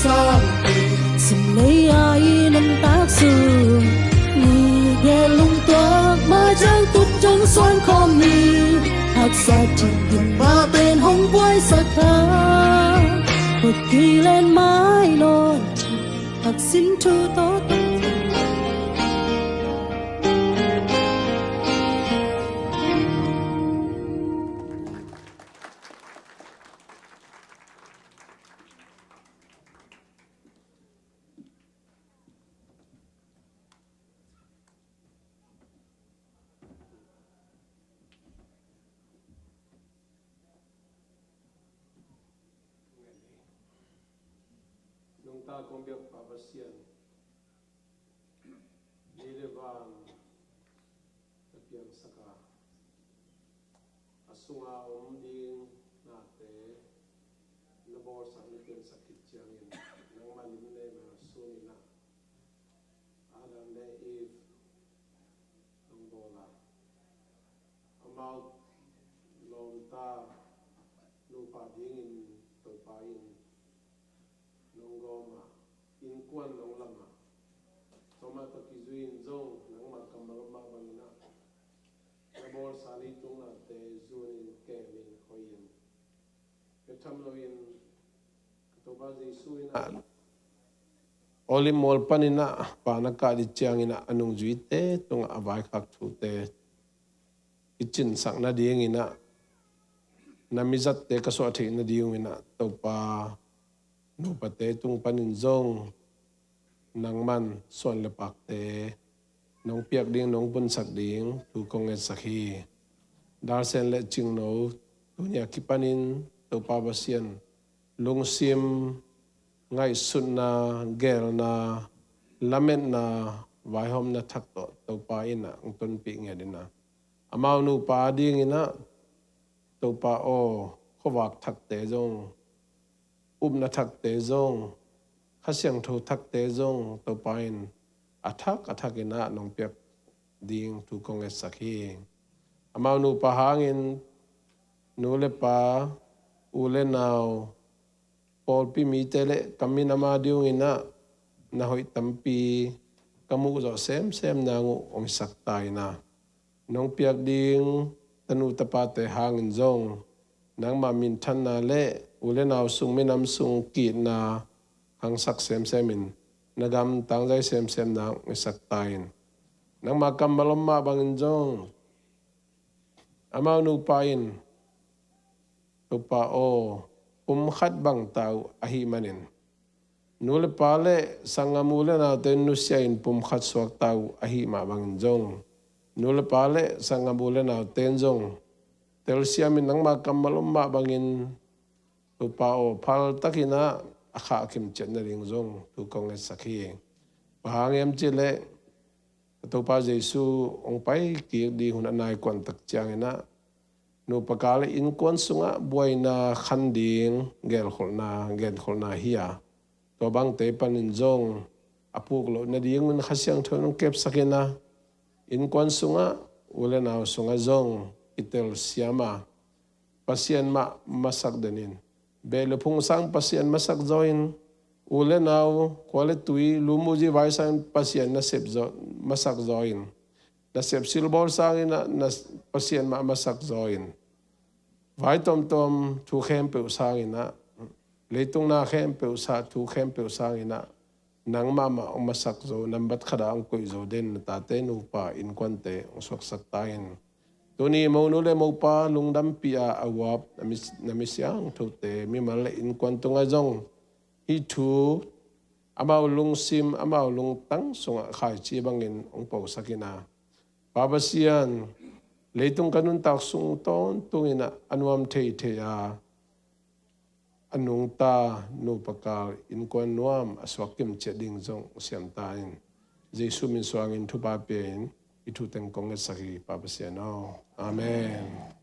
sa ni. Simlei a i nuntak sung, mi gen lungtuak ma ciang tut dong suan khawm ni. Haksa ding in maten hong buaisak kha, kut kilen mai lo ni. Taksin thu tawh tong Nungta kong biak Pa Pasian, ni le van na piangsak a, a sunga om ding nate na bawlsak, na piansak khit ciangin nangman in le na sun in ah, Adam le Eve nong bawl a, amau lawmta nupa dingin Topa in nong gawm a, innkuan nong lam a, tua mah tawh kizui in zong nangma kammal om mah bangin ah, na bawlsa leitung nate zun in, kem in, hoih in, bia tham loin ka Topa Jesu in ah Olive mual panin ah pa na kah ding ciangin ah, a nungzuite tungah a vaikhak thute i cinsak nadingin ah, na mizatte ka suah theih nadingin ah, Topa, nupate tung panin zong nangman suan le pakte nong piak ding, nong punsak ding thu kong ngetsak hi. Dalsen le Cingno, tuni a kipanin Topa Pasian, lungsim ngaihsutna, gelna, lametna, vaihawmna thak tawh Topa in ah hong tonpih ngiat in ah, amau nupa dingin ah, Topa aw, khuavak thakte zong, upna thakte zong, Kha Siangtho thakte zong Topa in a thak a thakin ah nong piak ding thu kong ngetsak hi. Amau nupa hangin nu le pa, u le nau, pawlpi mite le ka minam a dingin ah na hoih tampi ka muh zawh semsem nang uh hong hisak ta in ah, nong piak ding tanu tapate hangin zong nangma minthanna le u le nau sung, minam sung ki-itna hangsak semsem in, na gam tangzai semsem nang hong hisak ta in, nangma kammal om mah bangin zong amau nupa in, Topa aw, pumkhat bang ta uh ahih manin, nu le pa le sanggam, u le naute in nusia in pumkhat suak ta uh ahih mah bangin zong, nu le pa le sanggam, u le naute in zong telsiam in, nangma kammal om mah bangin, Topa aw, phaltakin ah a khahkhim ciat nading zong thu kong ngetsak hi. Bang hang hiam cih leh, ka Topa Jesu hong pai kik ding hun a nai kuantak ciangin ah, nupa ka le innkuan sungah buaina khan ding gelkholhna, genkholhna hi a, tua bangte panin zong a puk loh nadingun Kha Siangtho in hong kepsak in ah, innkuan sungah, u le nau sungah zong kitelsiam a, Pasian mah masak den in, beh le phung sang Pasian masak zaw in, u le nau, khua le tui, lu mu zi vai sang Pasian nasep zaw, masak zaw in, nasep silbawl sanginah na Pasian mah masak zaw in, vai tuamtuam thu khempeuh sanginah, leitung na khempeuh sa thu khempeuh sanginah nang mahmah hong masak zo, nambat khatah hong koih zo den na tate nupa innkuante hong suaksak ta in. Tuni monu le mopa lungdampi a a uap na mi, na misiangthote mimal le innkuan tungah zong hih thu amau lungsim, amau lungtang sungah khaici bangin hong posak in a, Pa Pasian, leitung ka nuntak sung tawntung inah a nuam theithei a, a nungta nupa kal innkuan nuam a suak kimciat ding zong siam ta in. Jesu min suangin thupha pia in hih thu teng kong ngetsak hi, Pa Pasian aw. Amen.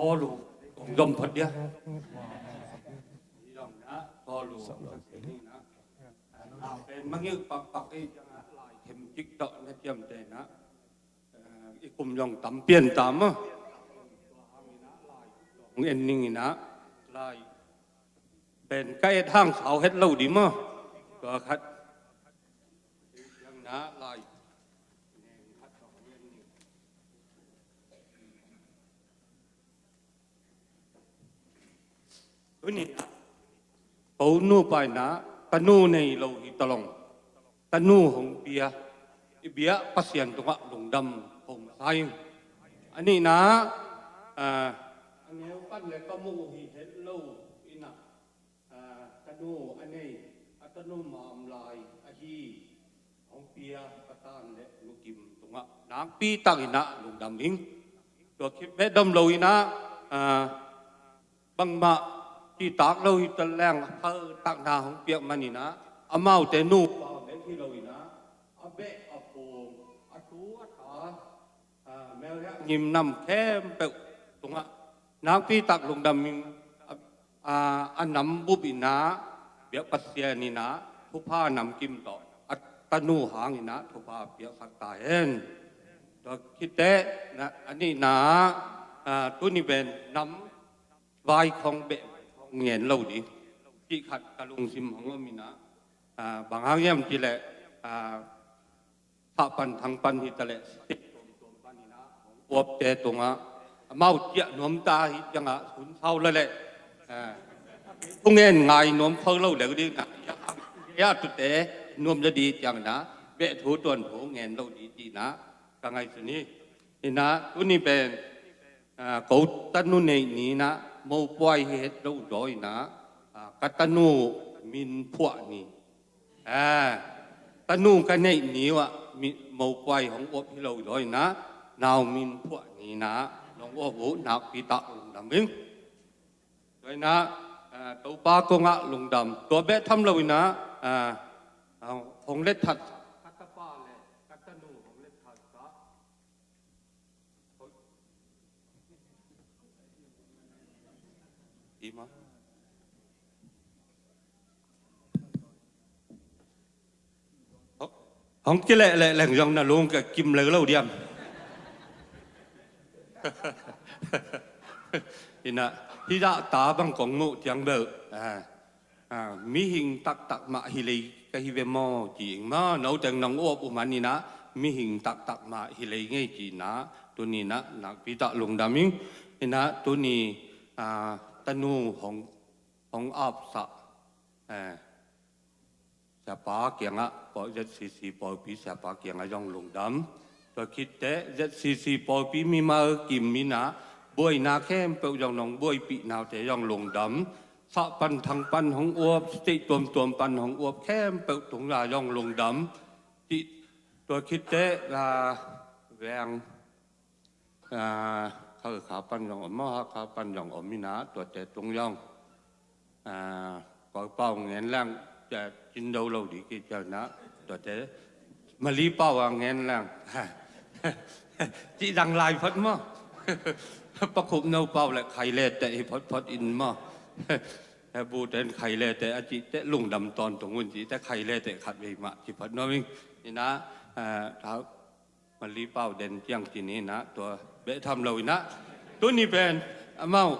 Hawlu, kong zom phot dia. Hawlu, pen mangil pakpak ei, lai them kik tawh na ciamtehna. Eh, i kum zong tam pian ta maw. Hong en ning inah, lai pen ka et hang khau het lo di maw. Tua khat. Lai. Tuni ko nupa inah tanu nei lo hi talong, tanu hong pia i biak Pasian tungah lungdam ko masa ing. A nihna, a neu pan le ka muh hi het lo inah, a tanu a nei, a tanu ma om lai ahi hong pia ka tan le nukim tungah nakpi takinah lungdam ing. Tua khit beh dom lo inah, a bangmah cihtak lo hi ta leng, a phaltakna hong piak maninah amaute nupa bek hi lo inah, a beh a phung, a tu a ta, a melhek ngimnam khempeuh tungah nakpi tak lungdam in, a, a nam bup inah biak Pasian inah thupha namkim tawh a tanu hang inah thupha piaksak ta hen. Tua khit teh, a nihna, a tuni pen nam vai khong beh khong ngen lo ding cih khat ka lungsim hong om inah, a, bang hang hiam cih leh, a, thah pan thang pan hi ta leh state tuamtuam pan inah hong uapte tungah amau ciah nuam ta hi ciangah hun sau la leh, a, thu ngen ngai nuam kho lo deuh ding inah, ya tute nuam la di ciang inah beh thu tuan thu ngen lo di ci inah ka ngaihsun hi. Inah tuni pen, a, ko tanu neih ni inah mopuai hi het lo zaw inah, a, ka tanu min phuah ni. A, tanu ka neih ni uh ah mopuai hong uap hi lo zaw inah nau min phuah ni inah nong uap uh nakpi tak lungdam ing. Tua inah, a, Topa kongah lungdam. Tua beh tham lo inah, a, a, hong let that ka tapa le ka tanu hong let that ka Ima. Hong kileh leh leng zong na lung ka kim leu lo diam. Inah, hih zahta bang kong muh ciang beuh, a, a, mihing taktak mah hi lei ka hi ve maw ci ing maw, no teng nong uap uh man inah mihing taktak mah hi lei ngei ci inah tuni inah nakpi tak lungdam ing. Inah tuni, a, tanu hong, hong apsah, a, siapa kiangah, pawl Z C C pawlpi siapa kiangah zong lungdam. Tua khit teh Z C C pawlpi mimal kim inah buaina khempeuh zong nong buaipih naute zong lungdam. Sah pan thang pan hong uap, state tuamtuam pan hong uap khempeuh tungah zong lungdam. Tua khit teh, a, veng, a, Khalkha pan zong om, Hakha pan zong om inah tuate tung zong, a, Kawl pau ngen leng, a, cin do lo dih kei ciang inah tuate Mali pau a ngen leng. Cih dang lai phot maw. Pakhupno pau le khai le teh hi photphot in maw. He bu ten khai le te a cih te lungdam tawntung un cih te khai le te khat vei mah ci phat nuam ing. Ina, eh, thau Mali pau den ciang ci ni ina tua beh tham lo ina. Tuni pen amau,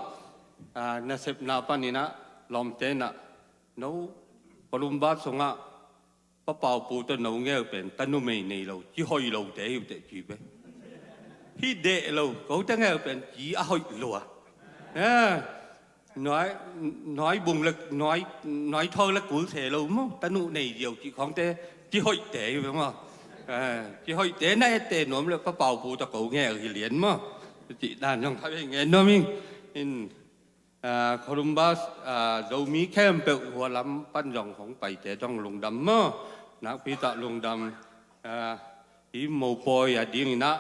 ah, nasepna pan ina lawmte ina no Columbus sungah Pa Pau Pu tawh no ngeu pen tanu mei nei lo, ci hoih lo te hi uh teh ci ve. Hi deh lo, ko te ngeu pen ci a hoih lua. Eh, nuai, nuai bung le, nuai, nuai thaw le kul se lo maw, tanu nei ziau ci khawng te, ci hoih te hi ve maw. Eh, ci hoih te na et te nuam le Pa Pau Pu tawh ko ngeu hi lian maw. Ci dan zong kha ve ngen nuam ing. In, ah, Columbus, ah, Zomi khempeuh hua lam pan zong hong paite zong lungdam maw. Nakpi tak lungdam, ah, hi mopawi a ding ina,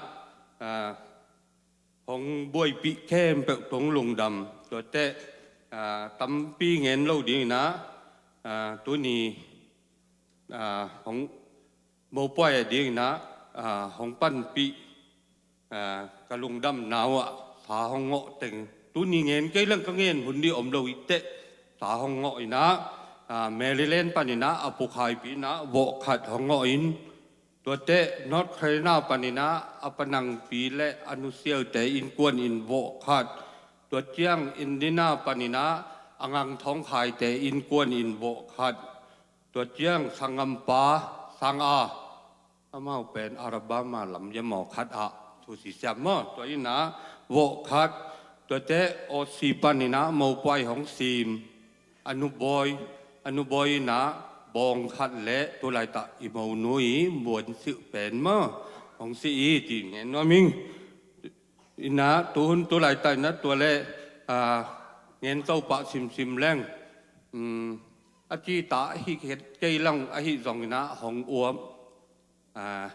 ah, hong buaipih khempeuh tung lungdam. Tuate, ah, tampi ngen lo ding ina, ah, tuni, ah, hong mopawi a ding ina, ah, hong panpih, ah, ka lungdamna uh ah sa hong ngawh teng tuni ngen kei leng ka ngen hun dih om lo ih teh sa hong ngawh ina, ah, Maryland pan ina a pukhaipi ina vawh khat hong ngawh in, tuate North Carolina pan ina a panangpi le a nusiaute innkuan in vawh khat, tua ciang Indiana pan ina a ngangthawng khaite innkuan in vawh khat, tua ciang sanggampa sang a amau pen Alabama lam yamaw khat ah thu sisiam maw, tua ina vawh khat, tuate Aussie pan ina mopawi hong sim a nubawi, a nubawi ina bawng khat le tulaitak i monu i muan silh pen maw hong si i ci ngen nuam ing. Ina tuhun tulaitak ina tua le, ah, ngen to pah simsim leng, um, a cita ahi kei lang ahi zong ina hong uap, ah,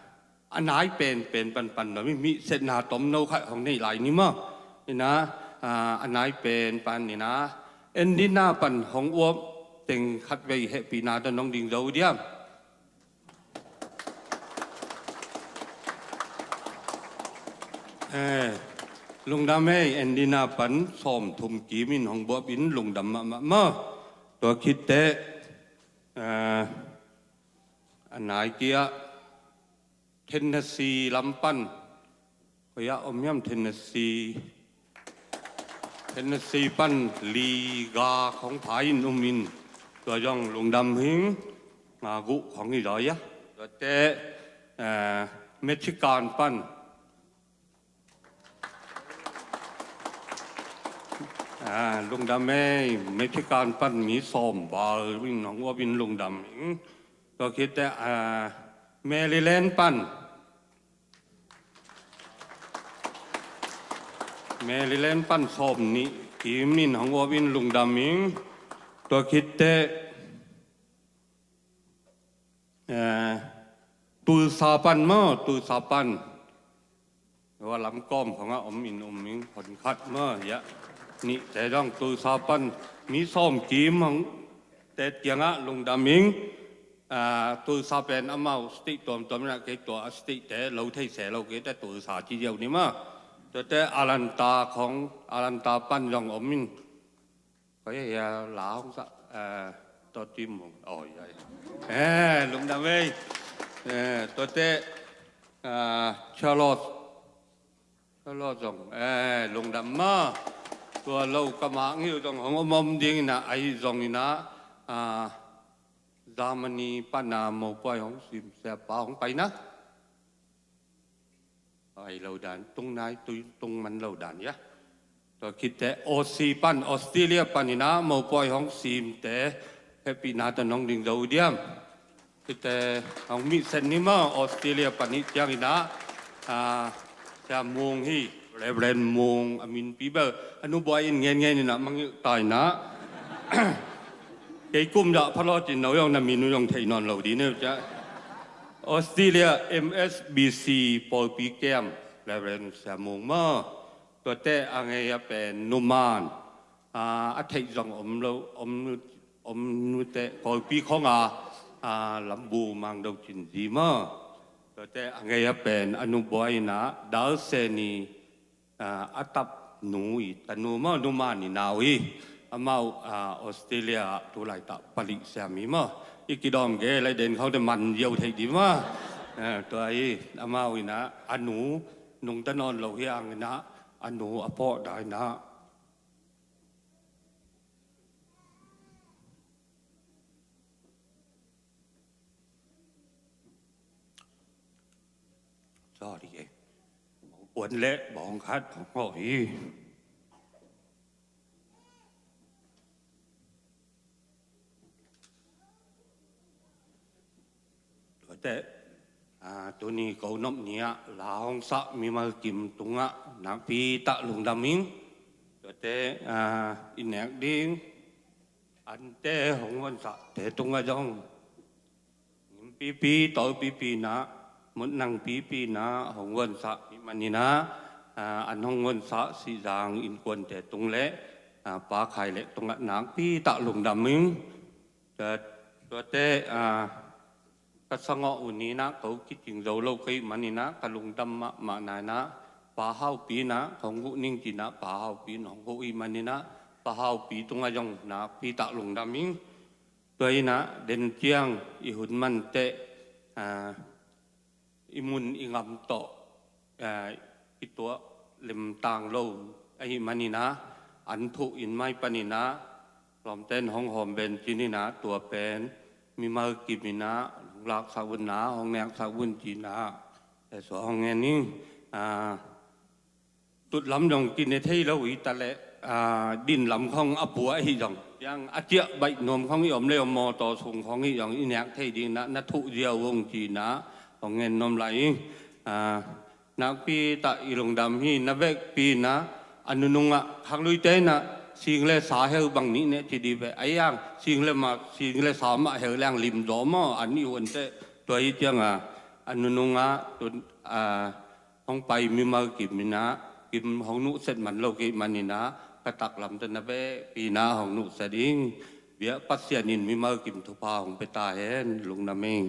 a nai penpen panpan nuam ing, mihsetna tomno khat hong nei lai ni maw. Ina, ah, a nai pen pan ina Indiana pan hong uap teng khat vei hehpihna tawh nong ding zo diam. Eh, lungdam ei, Indiana pan sawmthum kim in hong buap in lungdam mahmah maw. Tua khit teh, eh, a nai kia Tennessee lam pan, koi ah om hiam Tennessee, Tennessee pan liga khong pha in um in, tua zong lungdam hing, nga guh khong hi zaw ia. Tuate, eh, Michigan pan, ah, lungdam ei, Michigan pan mi sawm val in hong uap in lungdam hing. Tua khit teh, ah, Maryland pan, Maryland pan sawm nih kim in hong uap in lungdam ing. Tua khit teh, eh, Tulsa pan maw, Tulsa pan. Hua lam kawm khong ah om in um ing, hon khat maw, ia. Nih te dong Tulsa pan mi sawm kim hong te kiangah lungdam ing. Ah, Tulsa pen amau state tuamtuam ina kei tua a state te lo thei se lo kei te Tulsa ci ziau ni maw. Tuate Atlanta khong, Atlanta pan zong om in. Koi ia la hong sa, eh, tua tim hong. Oh, ia, ia. Eh, lungdam ei. Eh, tuate, ah, Charlotte. Charlotte zong, eh, lungdam maw. Tua lo ka mang hiu zong hong om om ding ina, ahi zong ina, ah, Germany pana mopawi hong sim siapa hong pai na. Ai lo dan, tung nai, tui tung man lo dan ia. Tua khit teh Aussie pan, Australia pan ina mopawi hong sim te hehpihna tawh nong ding zo diam. Khit teh hong mihset ni maw, Australia pan hi ciang ina, ah, Sia Mung hi, Reverend Mung a minpi bel a nubawi in ngen ngen ina mangilh ta ina. Kei kum dah phalawt in no zong na min uh zong thei nawn lo ding ne uh cia. Australia M S B C pawlpi kem Reverend Sia Mung maw. Tuate a ngei a pen numan, ah, a theih zong om lo, om nu, om nute pawlpi khong a, ah, lambu mang do cin zi maw. Tuate a ngei a pen a nubawi ina Dal Seni, ah, a tap nu i tanu maw, numan i nau i. Amau, ah, Australia ah tu laitak palik siam hi maw. I kidawm ge lai den khawng te man ziau thei di maw. Ah, tua hi, amau in ah, a nu, nungta nawn lo hi hang in ah, a nu a pawh dan in ah. Sorry, eh. Puan leh bawng khat hong hawh hi. Tuate, ah, tuni ko nop ni ah la hong sah mimal kim tungah nakpi tak lungdam ing. Tuate, ah, i nek ding ante hong vonsahte tungah zong gim pipi, tawl pipi in ah, mutnang pipi in ah hong vonsah ahih manin ah, ah, an hong vonsah Sihzang innkuante tung leh, ah, Pa Khai Lek tungah nakpi tak lungdam ing. Tua, tuate, ah, ka sangawh uh ni in ah ko kicing zo lo ka hih manin ah ka lungdam mahmah na in ah, Pa Haupi in ah hong huh ning ci in ah, Pa Haupi in hong huh ahih manin ah, Pa Haupi tungah zong nakpi tak lungdam ing. Tua in ah den ciang i hun man teh, ah, i mun i gam tawh, ah, i tuah lemtang lo ahih manin ah, an thuh in mai panin ah, lawmten hong hawm ven ci-in ah, tua pen mimal kim in ah hong laksak un ah, hong neksak un ci-in ah, eh, suah hong ngen ing. Ah, tut lam zong kine thei lo hi ta leh, ah, din lam khawng a pua ahi zong, ciang a ciah baih nuam khawng i om le om, mawtaw sung khawng hi zong i nek thei ding in ah, na thuh ziau ung ci-in ah hong ngen nuam lai ing. Ah, nakpi tak i lungdam hi. Na vekpi in ah, a nunung ah khangluite in ah sing le sa heu bang nih ne ci di ve. Ahi hang sing le ma, sing le sa mah heu leng lim zaw maw, an i uan teh. Tua hi ciang a, a nunung ah tun, ah, hong pai mimal kim in ah, kim hong nuhset man lo ka hih manin ah, ka taklam teh na vekpi in ah hong nuhset ing. Biak Pasian in mimal kim thupha hong pia ta hen, lungdam ing.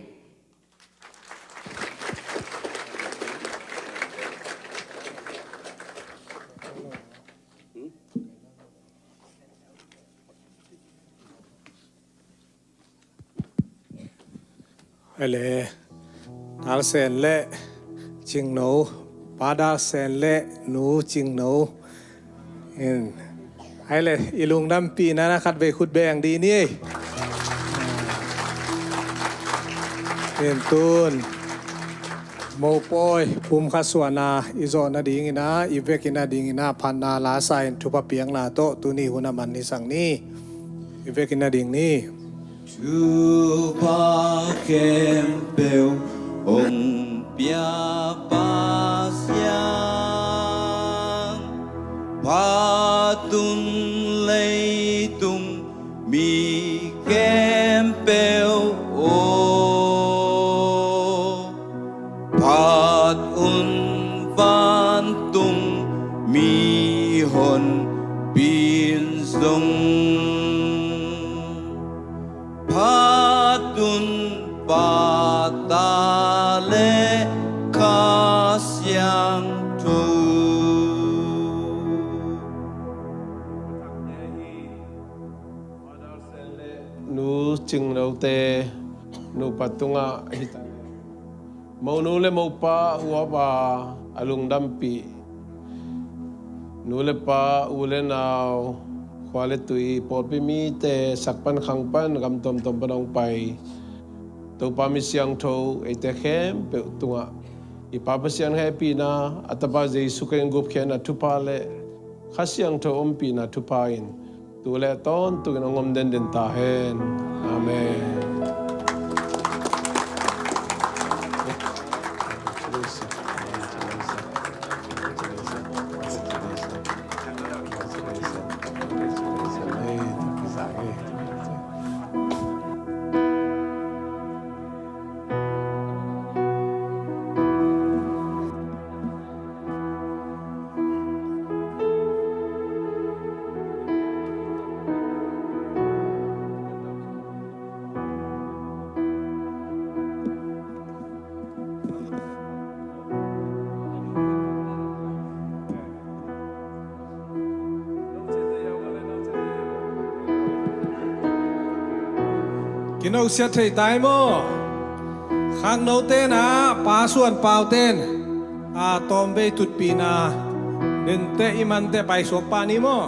Ahi leh, Dal Sen leh Cing No, Pa Dal Sen leh Nu Cing No. In, ahi leh, i lungdampihna na khatvei khut beng dih ni ei. In tun, mopawi pumkhat suahna i zawh nading in ah, i vekpi nading in ah, phatna la sa in thupha piakna tawh tuni hun a man hi sang ni. I vekpi nading ni. Thupha khempeuh hong pia Pasian, phat un leitung mi khempeuh aw, phat un vantung mihonpi in zong, phat un Pa, Ta leh Kha Siangtho. Nu Cing Note nupa tungah hi ta. Monu le mopa uap a, a lungdampih nu le pa, u le nau, khua le tui, pawlpi mite, sak pan khang pan, gam tuamtuam pan hong pai Topa mi siangtho eite khempeuh tungah i Pa Pasian hehpihna, a Tapa Jesu Khrih in gupkhiatna thupha le Kha Siangtho ompihna thupha in tu le a tawntung in hong om denden ta hen. Amen. Kinosiat thei tai maw? Khangno ten ah, Pa Suan Pau ten, a, tawmvei tutpina, nente i mante paisuak pah ni maw?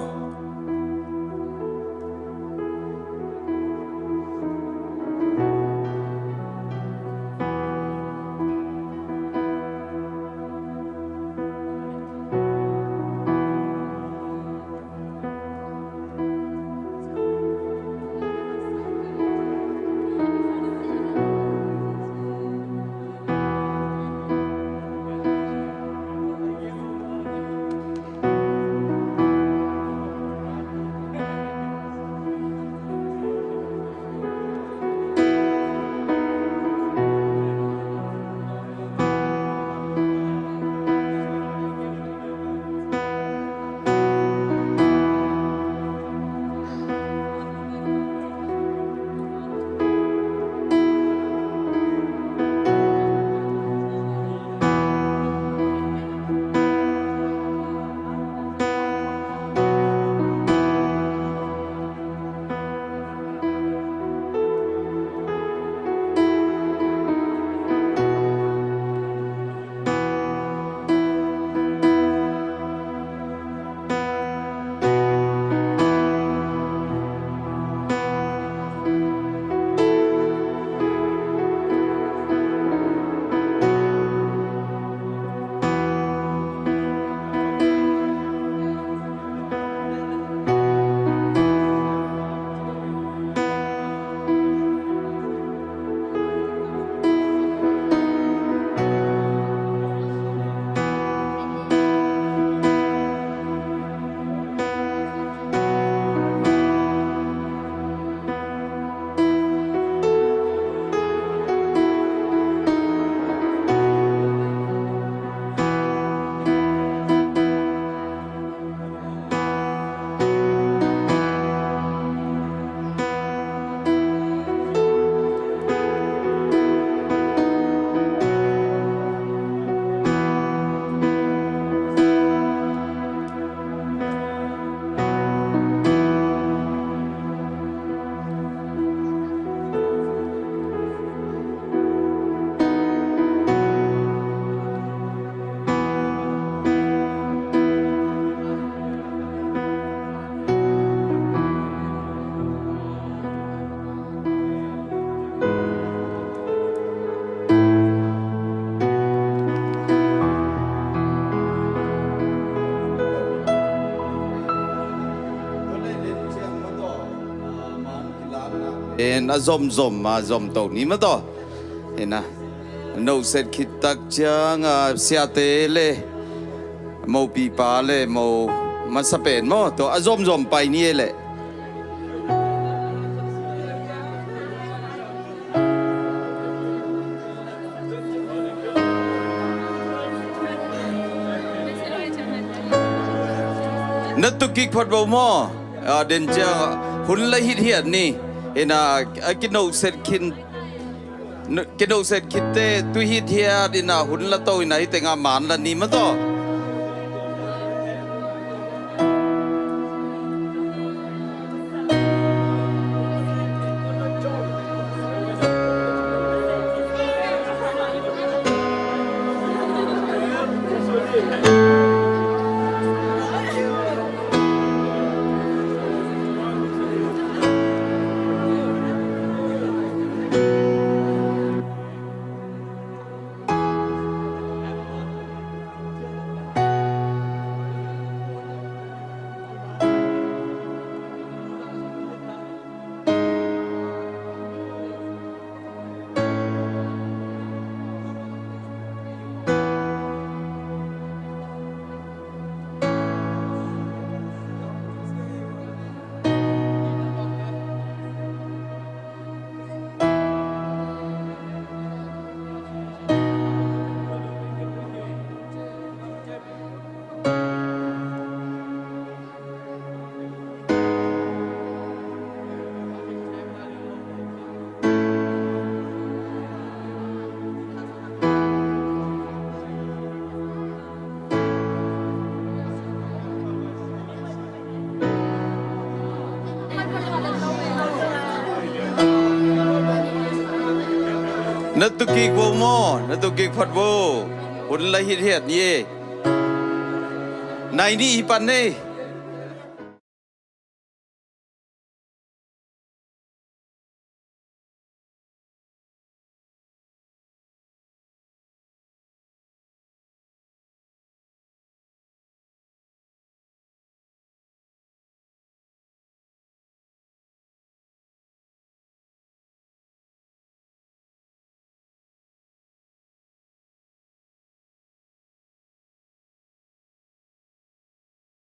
En a zomzom a zom to ni maw taw. Ina, no set khit tak ciang a siate le mopipa le mo masa pen maw taw a zomzom pai ni e le. Na tuk kik phot bo maw? A, den ciang hun la hithiat ni. Ina, a kinoset khin, kinoset khitte tu hithiat ina hun la to ina hi tenga man la ni maw taw. Na tuk kik vo maw, na tuk kik phot vo. Hun la hithiat ni e. Nai nih hi pan ei.